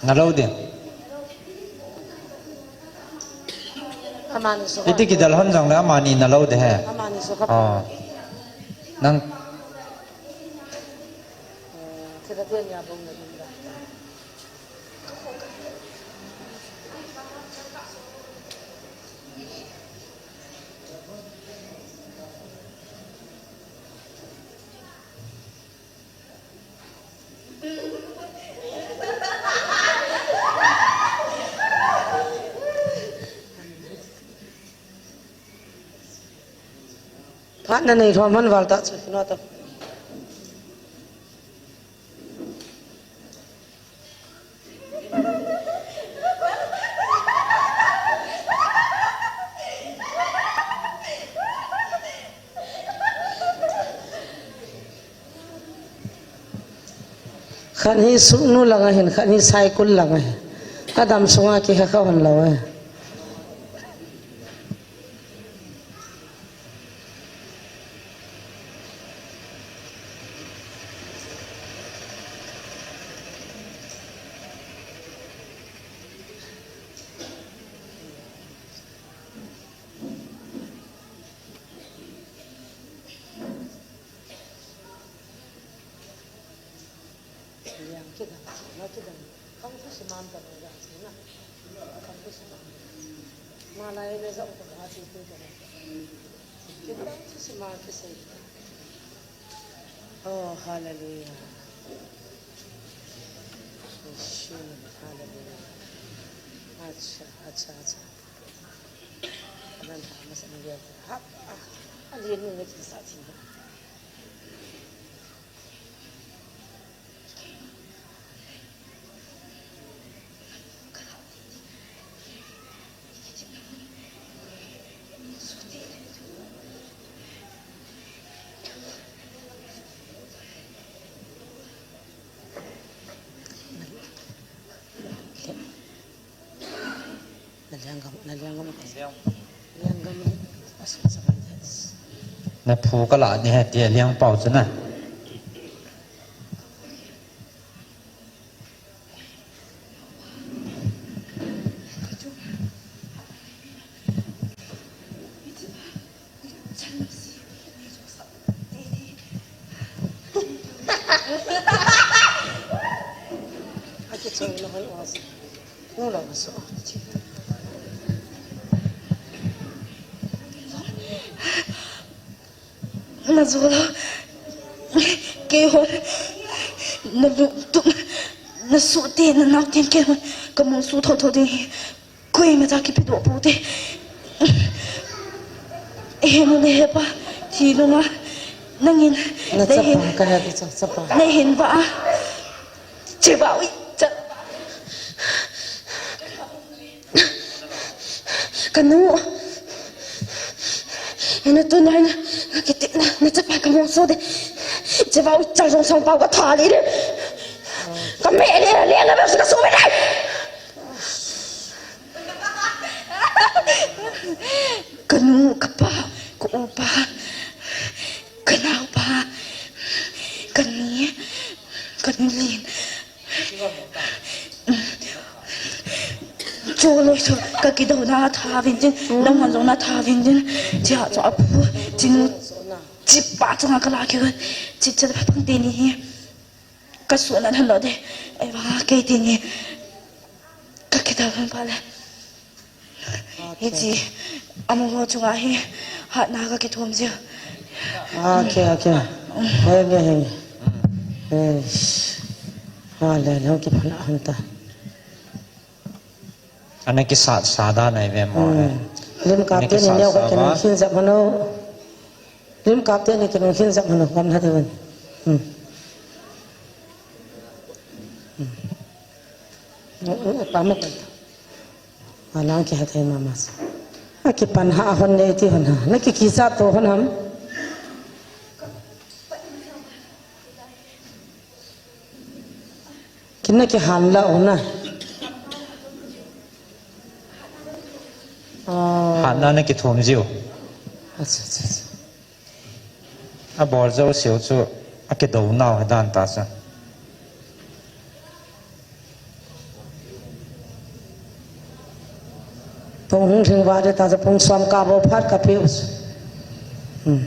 Na lou di. Amani su. Iti kidal hon jong le amani na lou di he. Amani su kha. Oh. Nang. Eh, thila tian ya bong na ding da. Phat na nei lhom hon val ta chu, no ta. Khat hi Sugnu lang ahin, khat hi Saikul lang ahin. Adam sunga kikha kha hon lou e. Liang kidang, na kidang. Kang fu si mam ta lo ya si na. Kang fu si mam. Ma lai na za u ta ha ti tu ta. Kidang fu si ma ki sai. Oh, hallelujah. Yesu, hallelujah. Acha, acha, acha. Nan ta ma sa ni ya. Ha, ah, ali nu ne ki sa ti. Na lenggam, na lenggam. Lenggam. Na phu ka la ni he ti liang pau chu na. Na jo la. Keihon. Na lungtup. Na sohte, na naoten keihon. Ka mong su thotho ding. Koima cha kipedoh pou te. He nu le he pa, thi nunga, nangin, Na nei hin, chapa ka he ka cha, chapa. Nei hin va a. Che va ui, cha. Ka nu. Ana tu nai na, kiti na, na chapa ka mo so de. Che va ui, cha jong sang pau ka tha li de. Ka me le le na ba ka so me dai. Ka nu, ka pa, ka upa, ka naopa, ka ni, ka nu lin. Chu loi chu ka kidouna tha vin tin, nang hon jong na tha vin tin, chia chu a pu, chinu, chi pa chunga ka la ki, chi cha pa pang te ni hi. Ka suhna lhon lou de. Ei va, kei tini ka kidal lhon pha le. Hiche, amaho chunga hi hatna ka kithum jiu. Okay, okay. Henge, henge. Eish. Ha le, lhon kiphana hon ta. Ana kisat sa dan ahi ve mo, eh. Lim kap te ni neo ka kinung khin jep hon o. Lim kap te ni kinung khin jep hon o, kam na te ven. Hmm. Hmm. Pa mo kan. Alang kiha thei mama sa. Akipan ha hon nei ti hon ha. Na ki kisa to hon ham. Kina kihan la u na. Ah. Hatna na kithum jiu. Acha, acha, acha. Abol jou siu chu akidounau hi dan ta chu. Pung hung lhing vah ding ta chu pung som kah bou phat ka piu. Hmm.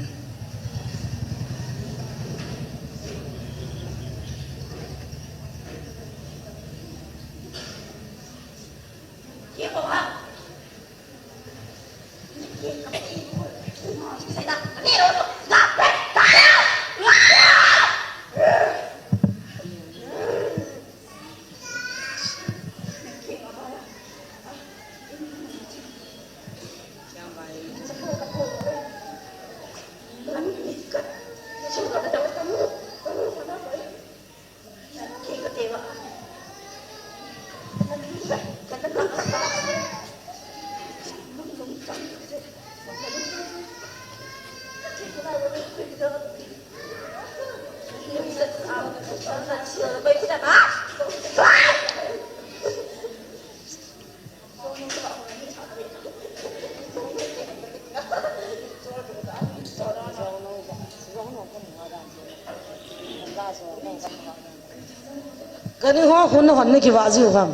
Gani ho khun na hon na kivah jiu ham.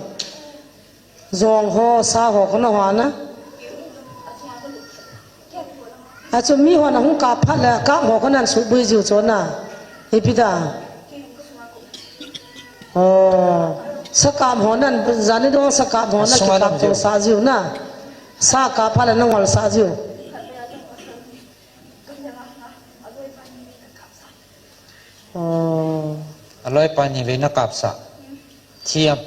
Jong ho, sa ho khun na hon na. Achu mi hon ahung kap phat le, kap ho khun nan subui jiu chu na. Ipi da. Oh, sakap ho nan, jani dong sakap ho na kikap to sa jiu na. Sa kap phat le na ngol sa jiu. Oh. Aloi pa ni ve na kapsa. Thiam.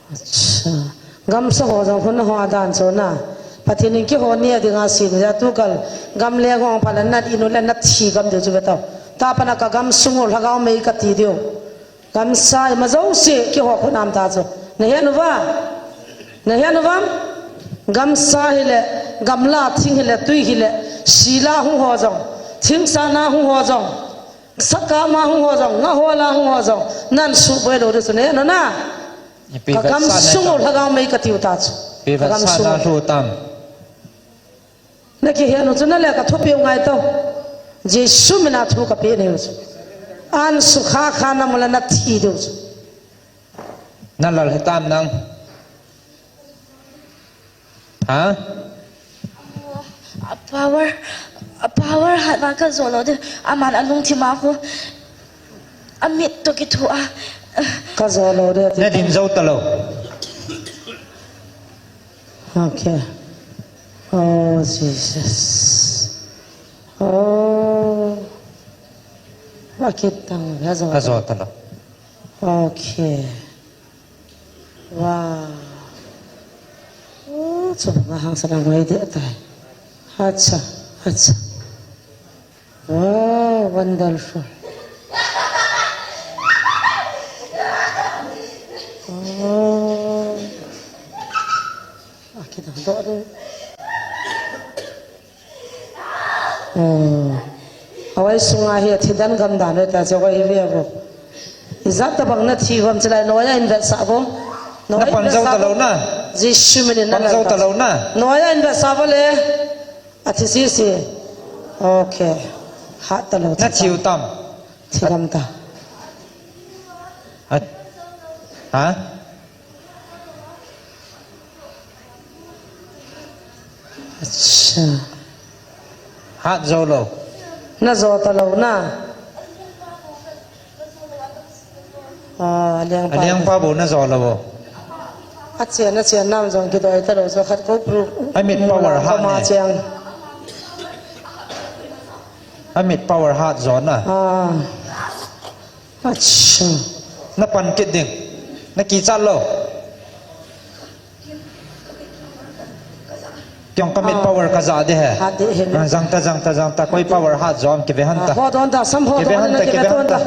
Acha. Gamsa ho jong khun na ho dan chu na. Pathen in kihou ni a dinga sim ja tu kal. Gam le ngong phala nat inu le nat thi gam diu chu ve tau. Ta pana ka gam sung u lhagao mei ka ti diu. Gamsa ima jouse kihou khun am ta chu. Na he nu va? Na he nu vam? Gamsa hile, gamla thing hile, tui hile, sila hung ho jong, thing sana hung ho jong, sakama hung ho jong, nga hola hung ho jong, nan suboi lou diu chu na he nu na. Ka gam sung u lhagao mei ka tiu ta chu. Ka gam sung u. Na kihe nu chu na le ka thupiu ngai tau. Jesu mina thu ka pe neu chu. An sukha kha na mula na thi diu chu. Na lal hitam nang. Ha? A power, a power hat va ka jo lou de. Aman alung thima khu. Amit to kithu a. Ka jo lou de. Na din jo ta lou. Okay. Oh, Jesus. Oh. Akitang, ajo. Ajo talou. Okay. Wow. Oh, chu nga hang sa ngai de tai. Acha, acha. Wow, wonderful. Oh. Akitang do de. Hmm. Awai sunga hi athi dan gam dan ta che awai hi ve vo. Ijat tabang na thi gam chilai noya invest sa vo. Noya invest sa vo. Na pan jou talou na. Jisu minin na pan jou talou na. Noya invest sa vo le. Athi sisi. Okay. Hat talou. Na thiu tam. Thi gam ta. At. Ha? Acha. Hat jou lou. Na jou talou na. Ah, aliang pa. Aliang pa bou na jou lou. Achen, achen nam jong kidoi talou, jou khat ko pru. Amit power hat ne. Chang. Amit power hat jou na. Ah. Acha. Na pan kit ding. Na kichat lou. Tiang ka mit power ka ja de he. Hat de he. Ah, jang ta, jang ta, jang ta. Koi power hat jou am kive han ta. Ah, ho don ta, sam ho don ta, kive han ta.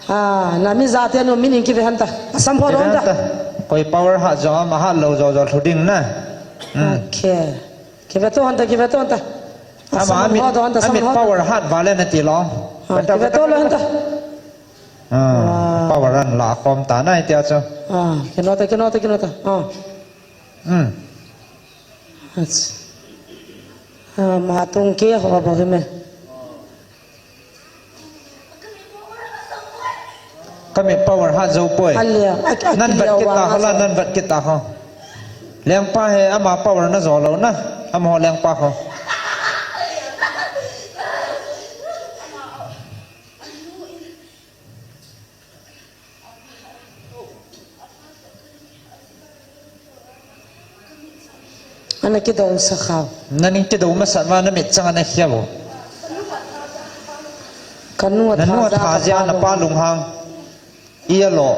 Ah, na mi ja te nu minin kive han ta. Sam ho don ta. Koi power hat jou am, hat lou jou jou lhu ding na. Hmm. Okay. Kive to han ta, kive to han ta. Ama amit, amit power hat vale na ti lou. Ah, kive to lou han ta. Ah, power an la khom ta na itia chu. Ah, kino ta, kino ta, kino ta. Ah. Hmm. Ach. Ah, ma tung ke ho bo hi me. Ka mit power hat jou poi. Alia, a, a, nan vat kit ta ho la, nan vat kit ta ho. Lengpa he ama power na jou lou na. Ama ho lengpa ho. Ana kidou sa khao. Na ning kidou masat ma na mit chang ana khia bo. Ka nu a tha ja na pa lunghang. I a lo.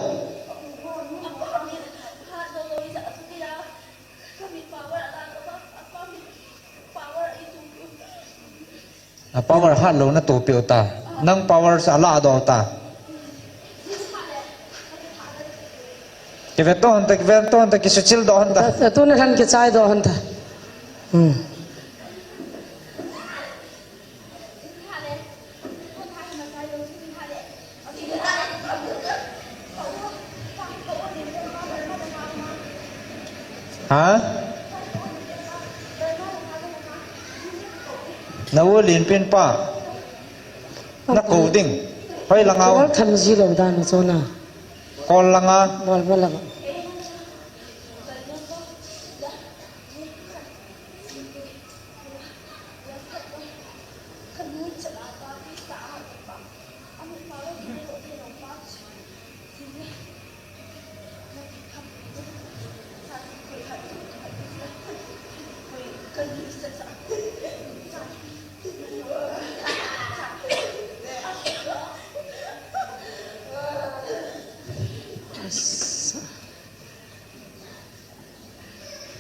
Na power hat lou na tu piu ta. Nang power sa la do ta. Kive to han ta, kive to han ta, kisuchil do han ta. Ta, tu na han kichai do han ta. Hmm. Ha? Na u lin pin pa. Na ko ding. Hoi langa. Kol tham ji lou dan chona. Kol langa. Bol ma langa.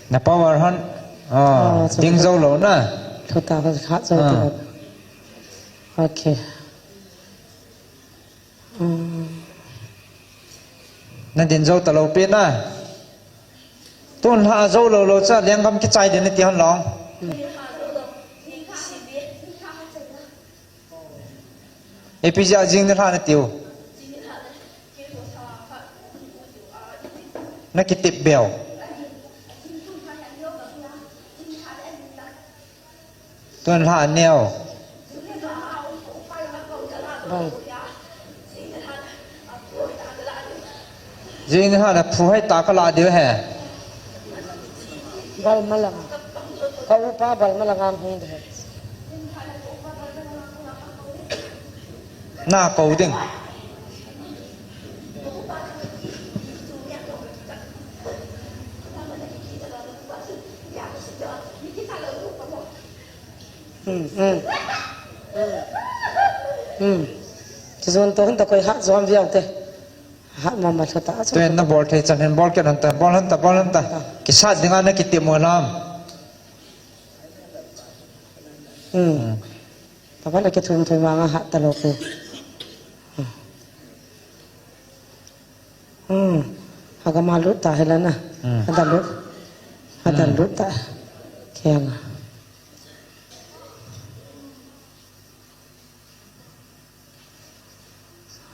Na power han. Ah, ding jou lou na. Thota ka khat jou ta. Okay. Hmm. Na din jou ta lou pi na. Tun ha jou lou lou cha lenggam kichai din ti han long. Hmm. Ipi jeh a jing nilhah na tiu. Na kitip beu. Tun lhah neo. Bal. Jing nilhah na phu hai ta ka la diu he. Bal malang. Ka upa bal malang am hung de. Na ko ding. Hmm, hmm. Hmm. Chizon to hon ta koi hat jom viau te. Hat mama tha ta. Tuen na bol thei chan hin bol kit hon ta, bol hon ta, bol hon ta. Ah. Kisat dinga na kiti mo lam. Hmm. Hmm. Tapa na kithum thum ma nga hat ta lo ke. Hmm. Hmm. Agam a lut ta hela na. Hmm. Ada lut. Ada Hmm. lut ta. Kiang.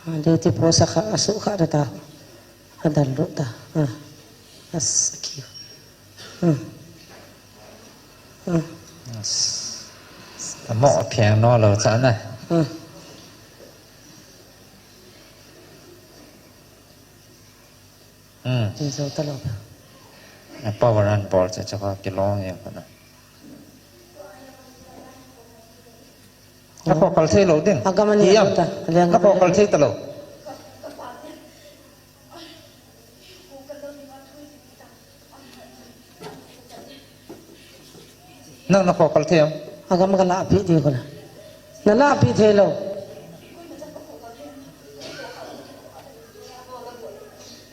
Ah, duty post a kha, a su kha da ta. Ada lut ta. Ah. As ki. Hmm. Hmm. Yes. Amo phiang no lo cha na. Hmm. Hmm. Jin zo ta lo. Na power an bol cha cha ka kilong ya ka na. Na ko kal thei lo ding. Agam ani Iyam. Lo ta. Liang Na ko agam kal ani. Thei ta lo. Nang na khokal thei am? Agam ka lahpeh diu kala. Na lahpeh thei lou.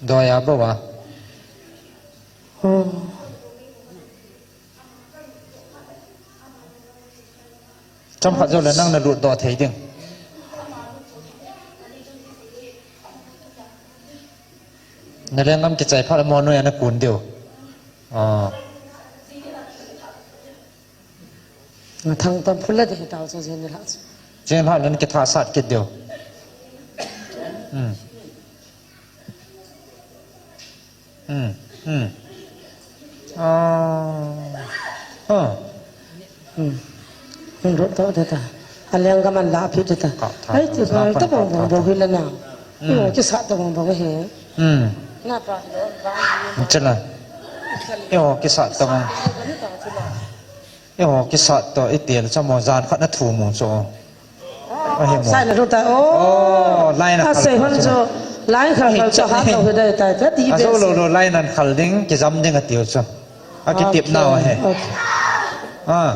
Doya bou a. Hmm. Chomkhat jou le nang na lut doh thei ding. Na lenggam kichai phat a mo noiya na kun diu. Ah. Nga thang tam phul la ding tao chu jin la chu. Jin la nan kitha sat kit diu. Hmm. Hmm. Hmm. Ah. Ah. Hmm. Hung lut toh tata. A lenggam an lahpeh tata. Ka, ka, Ai, ti ka, bang ka, ta bang ka, bang ka. Bang hi la na. Hmm. Yo, kisat ta bang bang hi. Hmm. Na pa lo, bang hi. Chala. Yo, kisat ta bang. Yo, kisat to, i tel cha mo jan khat na thu mo cho. Ahi mo. Sai na thu ta. Oh. Oh, line a khal. Asei hon cho. Line khal khal cho ha to he dai tai ta ti. A zo lo lo line an khal ding, kijam ding a tiu cho. A kitip nau he. Okay. Ah.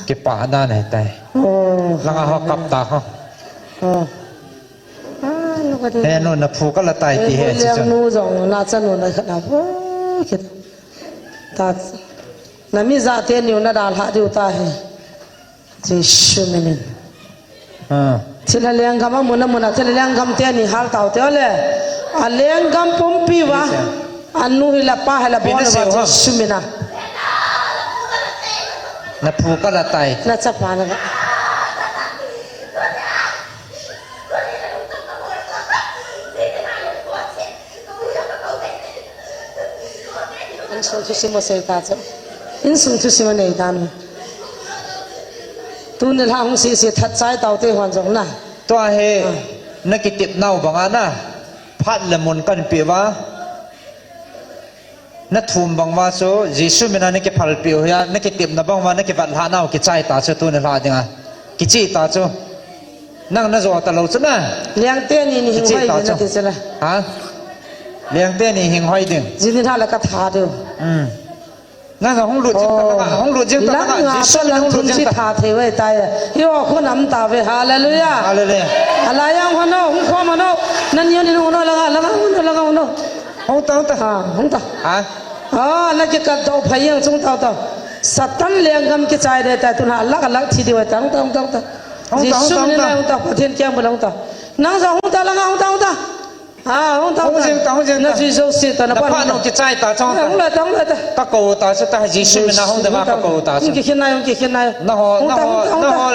Kipa dan he tai. Oh. Langa ho kap ta ho. Oh. Ah, nu ka ti. He nu na phu ka la tai ti he chi chun. Nu jong na cha nu na khat na phu kit. Ta. Na mi ja te niu na dal ha diu ta he. Jesu minin. Ah. Thil a lenggam a mun a mun a thil a lenggam te ni hal tau te le. A lenggam pumpi va. Anu hi la pa hi la bon va Jesu mina. Na phu ka la tai. Na chapa na. Insung thusim a sei ta chu. Insung thusim a nei ta nu. Tuni la hung si si that chai tau te hon jong na. Tua he na kitip nau banga na. Phat le mun kan pi va. Na thum bang va chu Jesu mina na kiphalpi u hia, na kitipna bang va na kivat lha nau kichai ta chu tuni la dinga. Kichi ta chu. Nang na jo ta lo chu na. Liang te ni ni hing hoi ta chu. Ha? Liang te ni hing hoi ding. Jini la ka tha deu. Hmm. Nang hung lut jing ta langa, hung lut jing ta langa. Jesu mina hung lut jing ta. Tha thei ve tai. Yo khu nam ta ve. Hallelujah. Hallelujah. Ala yang hono, hung khom hono. Nan yo ni hono langa, langa hono, langa hono. Hung ta, hung ta. Ha, hung ta. Ha? Ah, na kikat doh phai jeng chung tau tau. Satan lenggam kichai dei tai tun ha lak lak thi dei tai hung ta hung ta hung ta. Hung ta, hung ta, Jesu hung ta. Min in hung ta Pathen kiang bula hung ta. Nang jong hung ta langa hung ta hung ta. Ah, hung ta hung ta. Hung jing ta hung jing ta. Na Jesu si ta na pa hung ta. Hung la ta hung la ta. Ka kou ta chu ta Jesu min a hung ta ka kou ta chu. Hung kikhin nai hung kikhin nai. Na ho, na ho, na ho.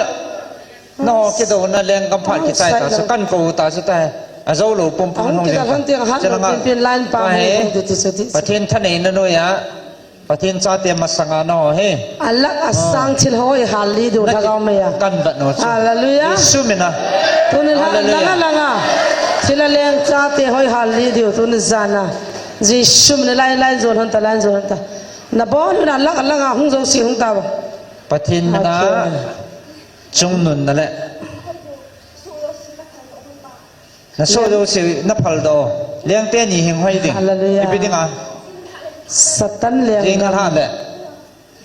Naho kidouna lenggam phat kichai ta chu kan kou ta chu ta. Ajou lou pumpum hung jing ta. Chalanga. Pathen thaneina noiya. Pathen chate masanga naho hi. Alak asang thil hoi hal li diu thagau meiya. Kan vat nau chu. Hallelujah. Jesu mina. Tuni la langa langa. Thil a leng chate hoi hal li diu tuni jana. Jesu mina line line jon hon ta line jon hon ta. Na bon mina alak alanga hung jou si hung ta ba. Pathen mina. Chungnunna le. Na so jouse na phal doh. Lengte ni hing hoi ding. Hallelujah. Ipi dinga. Satan leng. Jing na ha le.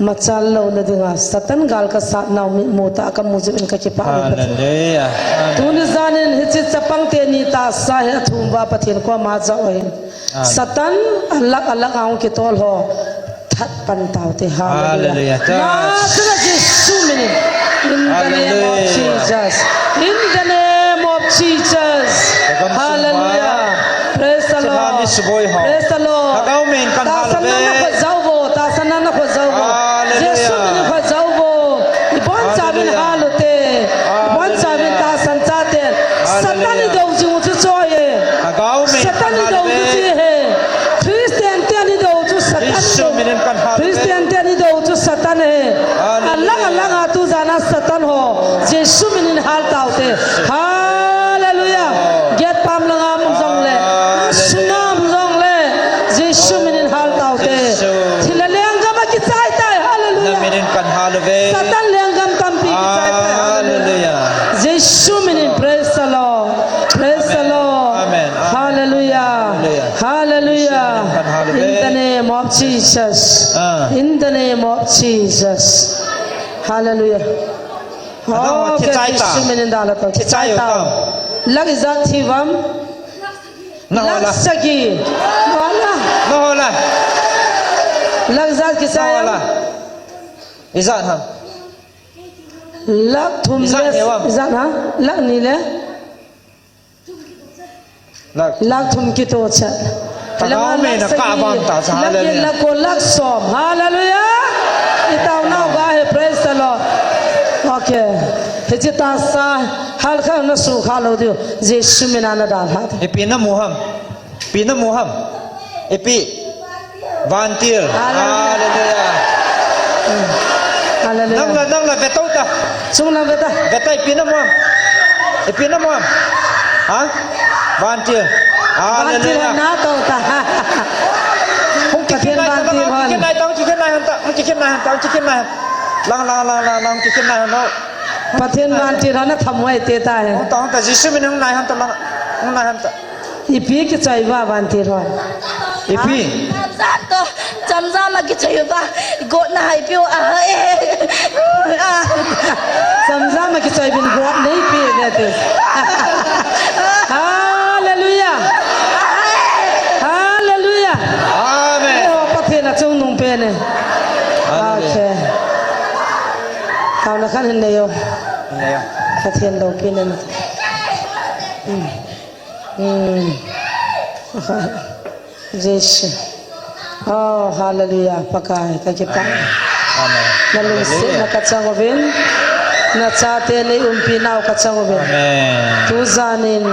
Machal louna dinga Satan gal kasatnau mitmu tah kamu jeh in kakipah e Pathen. Hallelujah. Amen. Tuni janin hiche chapang teni tahsa hi athum uva Pathen koma ajah u ahin. Amen. Satan alak alak a hung kitol ho that pan taute. Hallelujah. Hallelujah. Nasareth Jesu minin. In the name of Hallelujah. Jesus. In the name of Jesus. Hallelujah. Praise the Lord. Praise the Lord. Tahsan na khojao vo, tahsan na khojao vo. Hallelujah. Jesu minin khojao vo. Ibonchauvin Hallelujah. Hal ute. Ibonchauvin Hallelujah. Tahsan chaten. Satan Hallelujah. Idou jing u chu choi e. Satan idou chu chi he. Christian ten idou chu Satan. Jesu minin kan hal ute. Christian ten idou chu Satan he. Hallelujah. Alang alang a tu jana Satan ho. Jesu minin hal taute. Hallelujah. Gate pam langa um jongle. Hallelujah. Sunga um jongle. Jesu minin hal taute. Jesu. Thil a lenggam a kichai tai. Hallelujah. Na minin kan hal uve. Satan lenggam tampi kichai tai. Hallelujah. Hallelujah. Jesu minin praise the Lord. Praise the Lord. Amen. Amen. Hallelujah. Hallelujah. Hallelujah. Jesu minin kan hal uve. In the name of Jesus. Ah. In the name of Jesus. Hallelujah. Adang ho, oh, kichai ta. Jesu minin dalha ta. Kichai ta. Lak ijat thi uvam? Nang ho la. Lak sagi. Nang ho la. Nang ho la. Lak ijat kichai am? Nang ho la. Ijat ham? Lak thum le ijat ham? Lak ni le? Lak thum kitoh chet. Lak sagi, lak get, lak ko, lak som. Hallelujah. Itaonau ga he, praise the Lord. Okay. Hiche tahsa, halkha na sukha lou diu. Jesu mina na dalha. Ipi na mu ham? Ipi na mu ham? Ipi? Vantil. Hallelujah. Hallelujah. Mm. Hallelujah. Nang la, nang la, ve tou ta. Chung lang ve ta. Ve ta, ipi na mu ham? Ipi na mu ham? Ha? Vantil. Vantil. Hallelujah. Na tou ta. Hung kikhin nai ta, hung kikhin nai ta, hung kikhin nai ta, hung kikhin nai ta, hung kikhin nai. Lang, lang, lang, lang, lang, hung kikhin nai ta. Pathen vantil na thamoi te ta he. Hung ta, hung ta, Jesu min hung nai ta, lang, hung nai ta. Ipi kichoi uva vantil hon? Ipi? Chamjam to, chamjam a kichoi uva. Gotna hai piu a, eh. Ah. Chamjam a kichoi uvin gotna ipi ve te. Hallelujah. Hallelujah. Amen. Oh, Pathen a chungnung pen e. Hallelujah. Okay. Taona khat hin nei o. Hin nei o. Pathen loupina. Hmm. Hmm. Jesu. Oh, hallelujah. Pakai, kakipah. Amen. Amen. Nalungsetna kachang uvin. Nachate neiumpi nau kachang uvin. Amen. Tujanin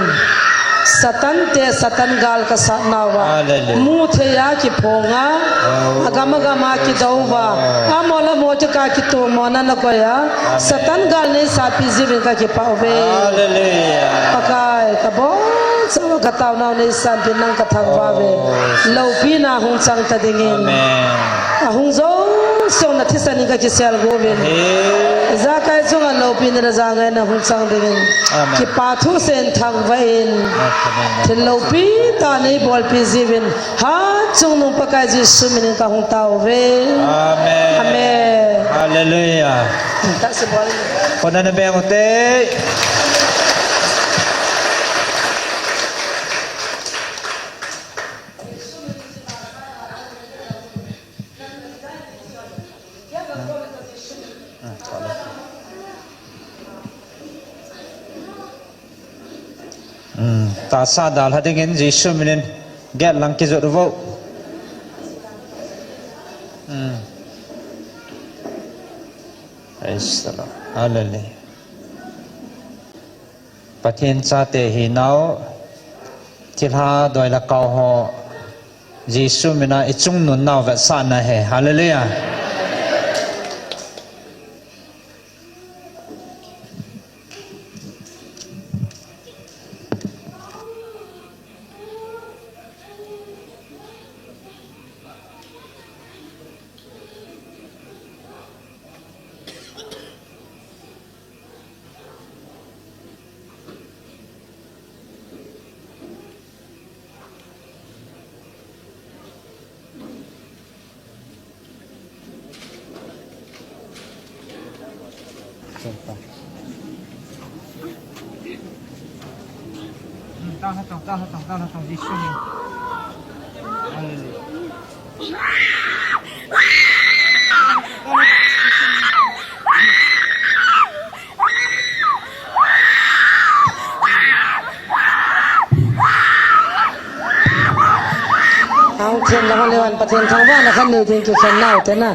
Satan te, Satan gal kasat nauva. Hallelujah. Muthei a kiphong a. Oh. Agam agam a kidou uva. Oh. Amol amol kikah kitomona nakoi a. Amen. Satan gal neisapi jiuvin kakipah uve. Hallelujah. Pakai, kabonchauva kataonau neisanpin nang kathangvah uve. Oh, Jesus. Loupina hung chang ta dingin. Amen. Ahung jouse na thisan in kakisel got uvin. Amen. Ijakai chunga loupina le jangaina hung chang dingin. Amen. Kipa thusein thangvah in. Amen. Thil loupi tah neibolpi jiuvin. Hatchungnung Pakai Jesu minin kahung tao uve. Amen. Amen. Hallelujah. Tahsa bol. Khut ana beng ute. Hmm, tahsa dalha dingin Jesu minin gate lang kijot uvo. Hmm. Praise the Lord. Hallelujah. Pathen chate hinau, thilha doi le kau ho, Jesu mina ichungnun nau vetsahna ahi. Hallelujah. Tao ha tao, tao ha tao, tao ha tao, Jesu min. Hallelujah. Ang chen na kan lewan Pathen thangvahna kan nei ding kisan nau te na.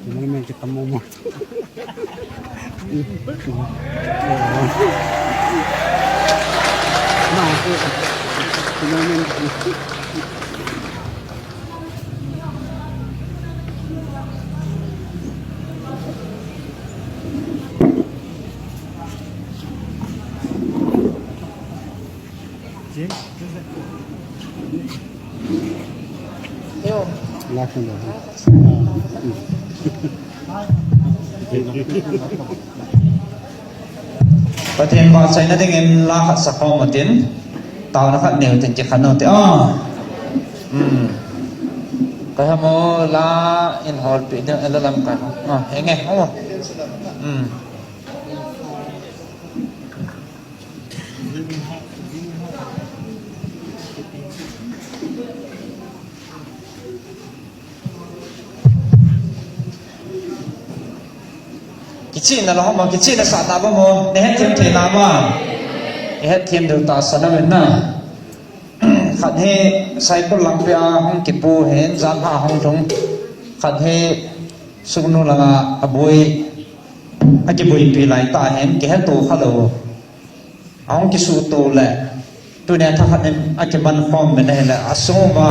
Ini main kita mau mau. Nah, itu. Ini main. Pathen vahchoina dingin la khat sakhom utin, taona khat neiu tin kikhen u te. Ah. Hmm. Ka hamo la in holpi ding, ala lam ka. Ah, henge. Oh. Hmm. Kichihna lou ham, kichihna sah taba mo, nahet them thei na ma. Nahet them deu tahsan amen na. Khat hi Saikul langpia hung kipu hin, jan ha hung lhung. Khat hi Sugnu langa aboi, akiboipi lai tah hin, kiheto kha lou. Ahung kisuhto le, tunia thakhat in akiman khom min ahile, asung uva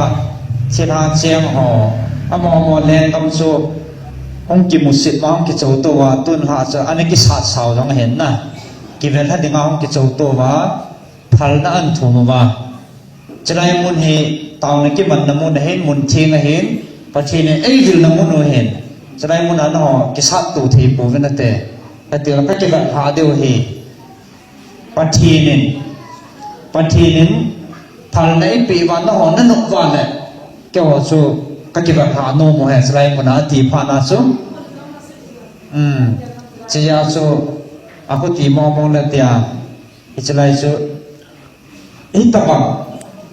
thilha cheng ho, amaho amaho lenggam chu hung kimusit uva, hung kichouto uva, tun lha chu ana kisat sao jong ahin na. Kivel lha dinga hung kichouto uva, phalna ahin thum uva. Chulai mun hi taona kimanna mun ahin, mun theng ahin, Pathen in eivilna mun u ahin. Chulai mun a nangho kisatto thei pouvin nate. Kati le kakivet lha diu ahi. Pathen in, Pathen in phalna eipeh uva nangho nanop uva le, keiho chu kakivet lha nom u ahi, chulai mun a ati phat na chu. Um, chuti a chu, akhuti mong mong le tia, hiche lai chu, hitobang,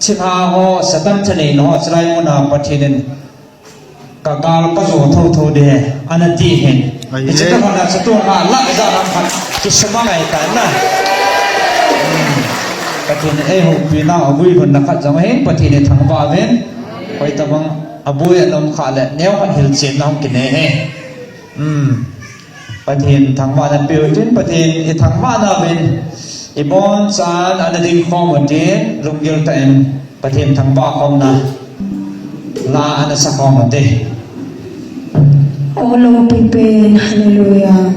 thilha ho, Satan thaneina ho, chulai mun a Pathen in, Ka gal ka jo thotho ding ahi, ana ti hin. Ahi. Hiche tobang a chu tun ha lah ja lam khat kisumang ahi tai na. Hmm. Pathen in eihoupi nau, aguilhunna khat jong ahin, Pathen ithangvah uvin. Koi tobang aboi anom kha le, neo khat hilchetna hung kinei ahi. Hmm. Pathen thangvahna peu tin, Pathen ithangvahna uvin, ibonchan ana ding khom utin, lunggil tah in Pathen thangvah khomna la ana sa khom ute. O loupi pen, hallelujah.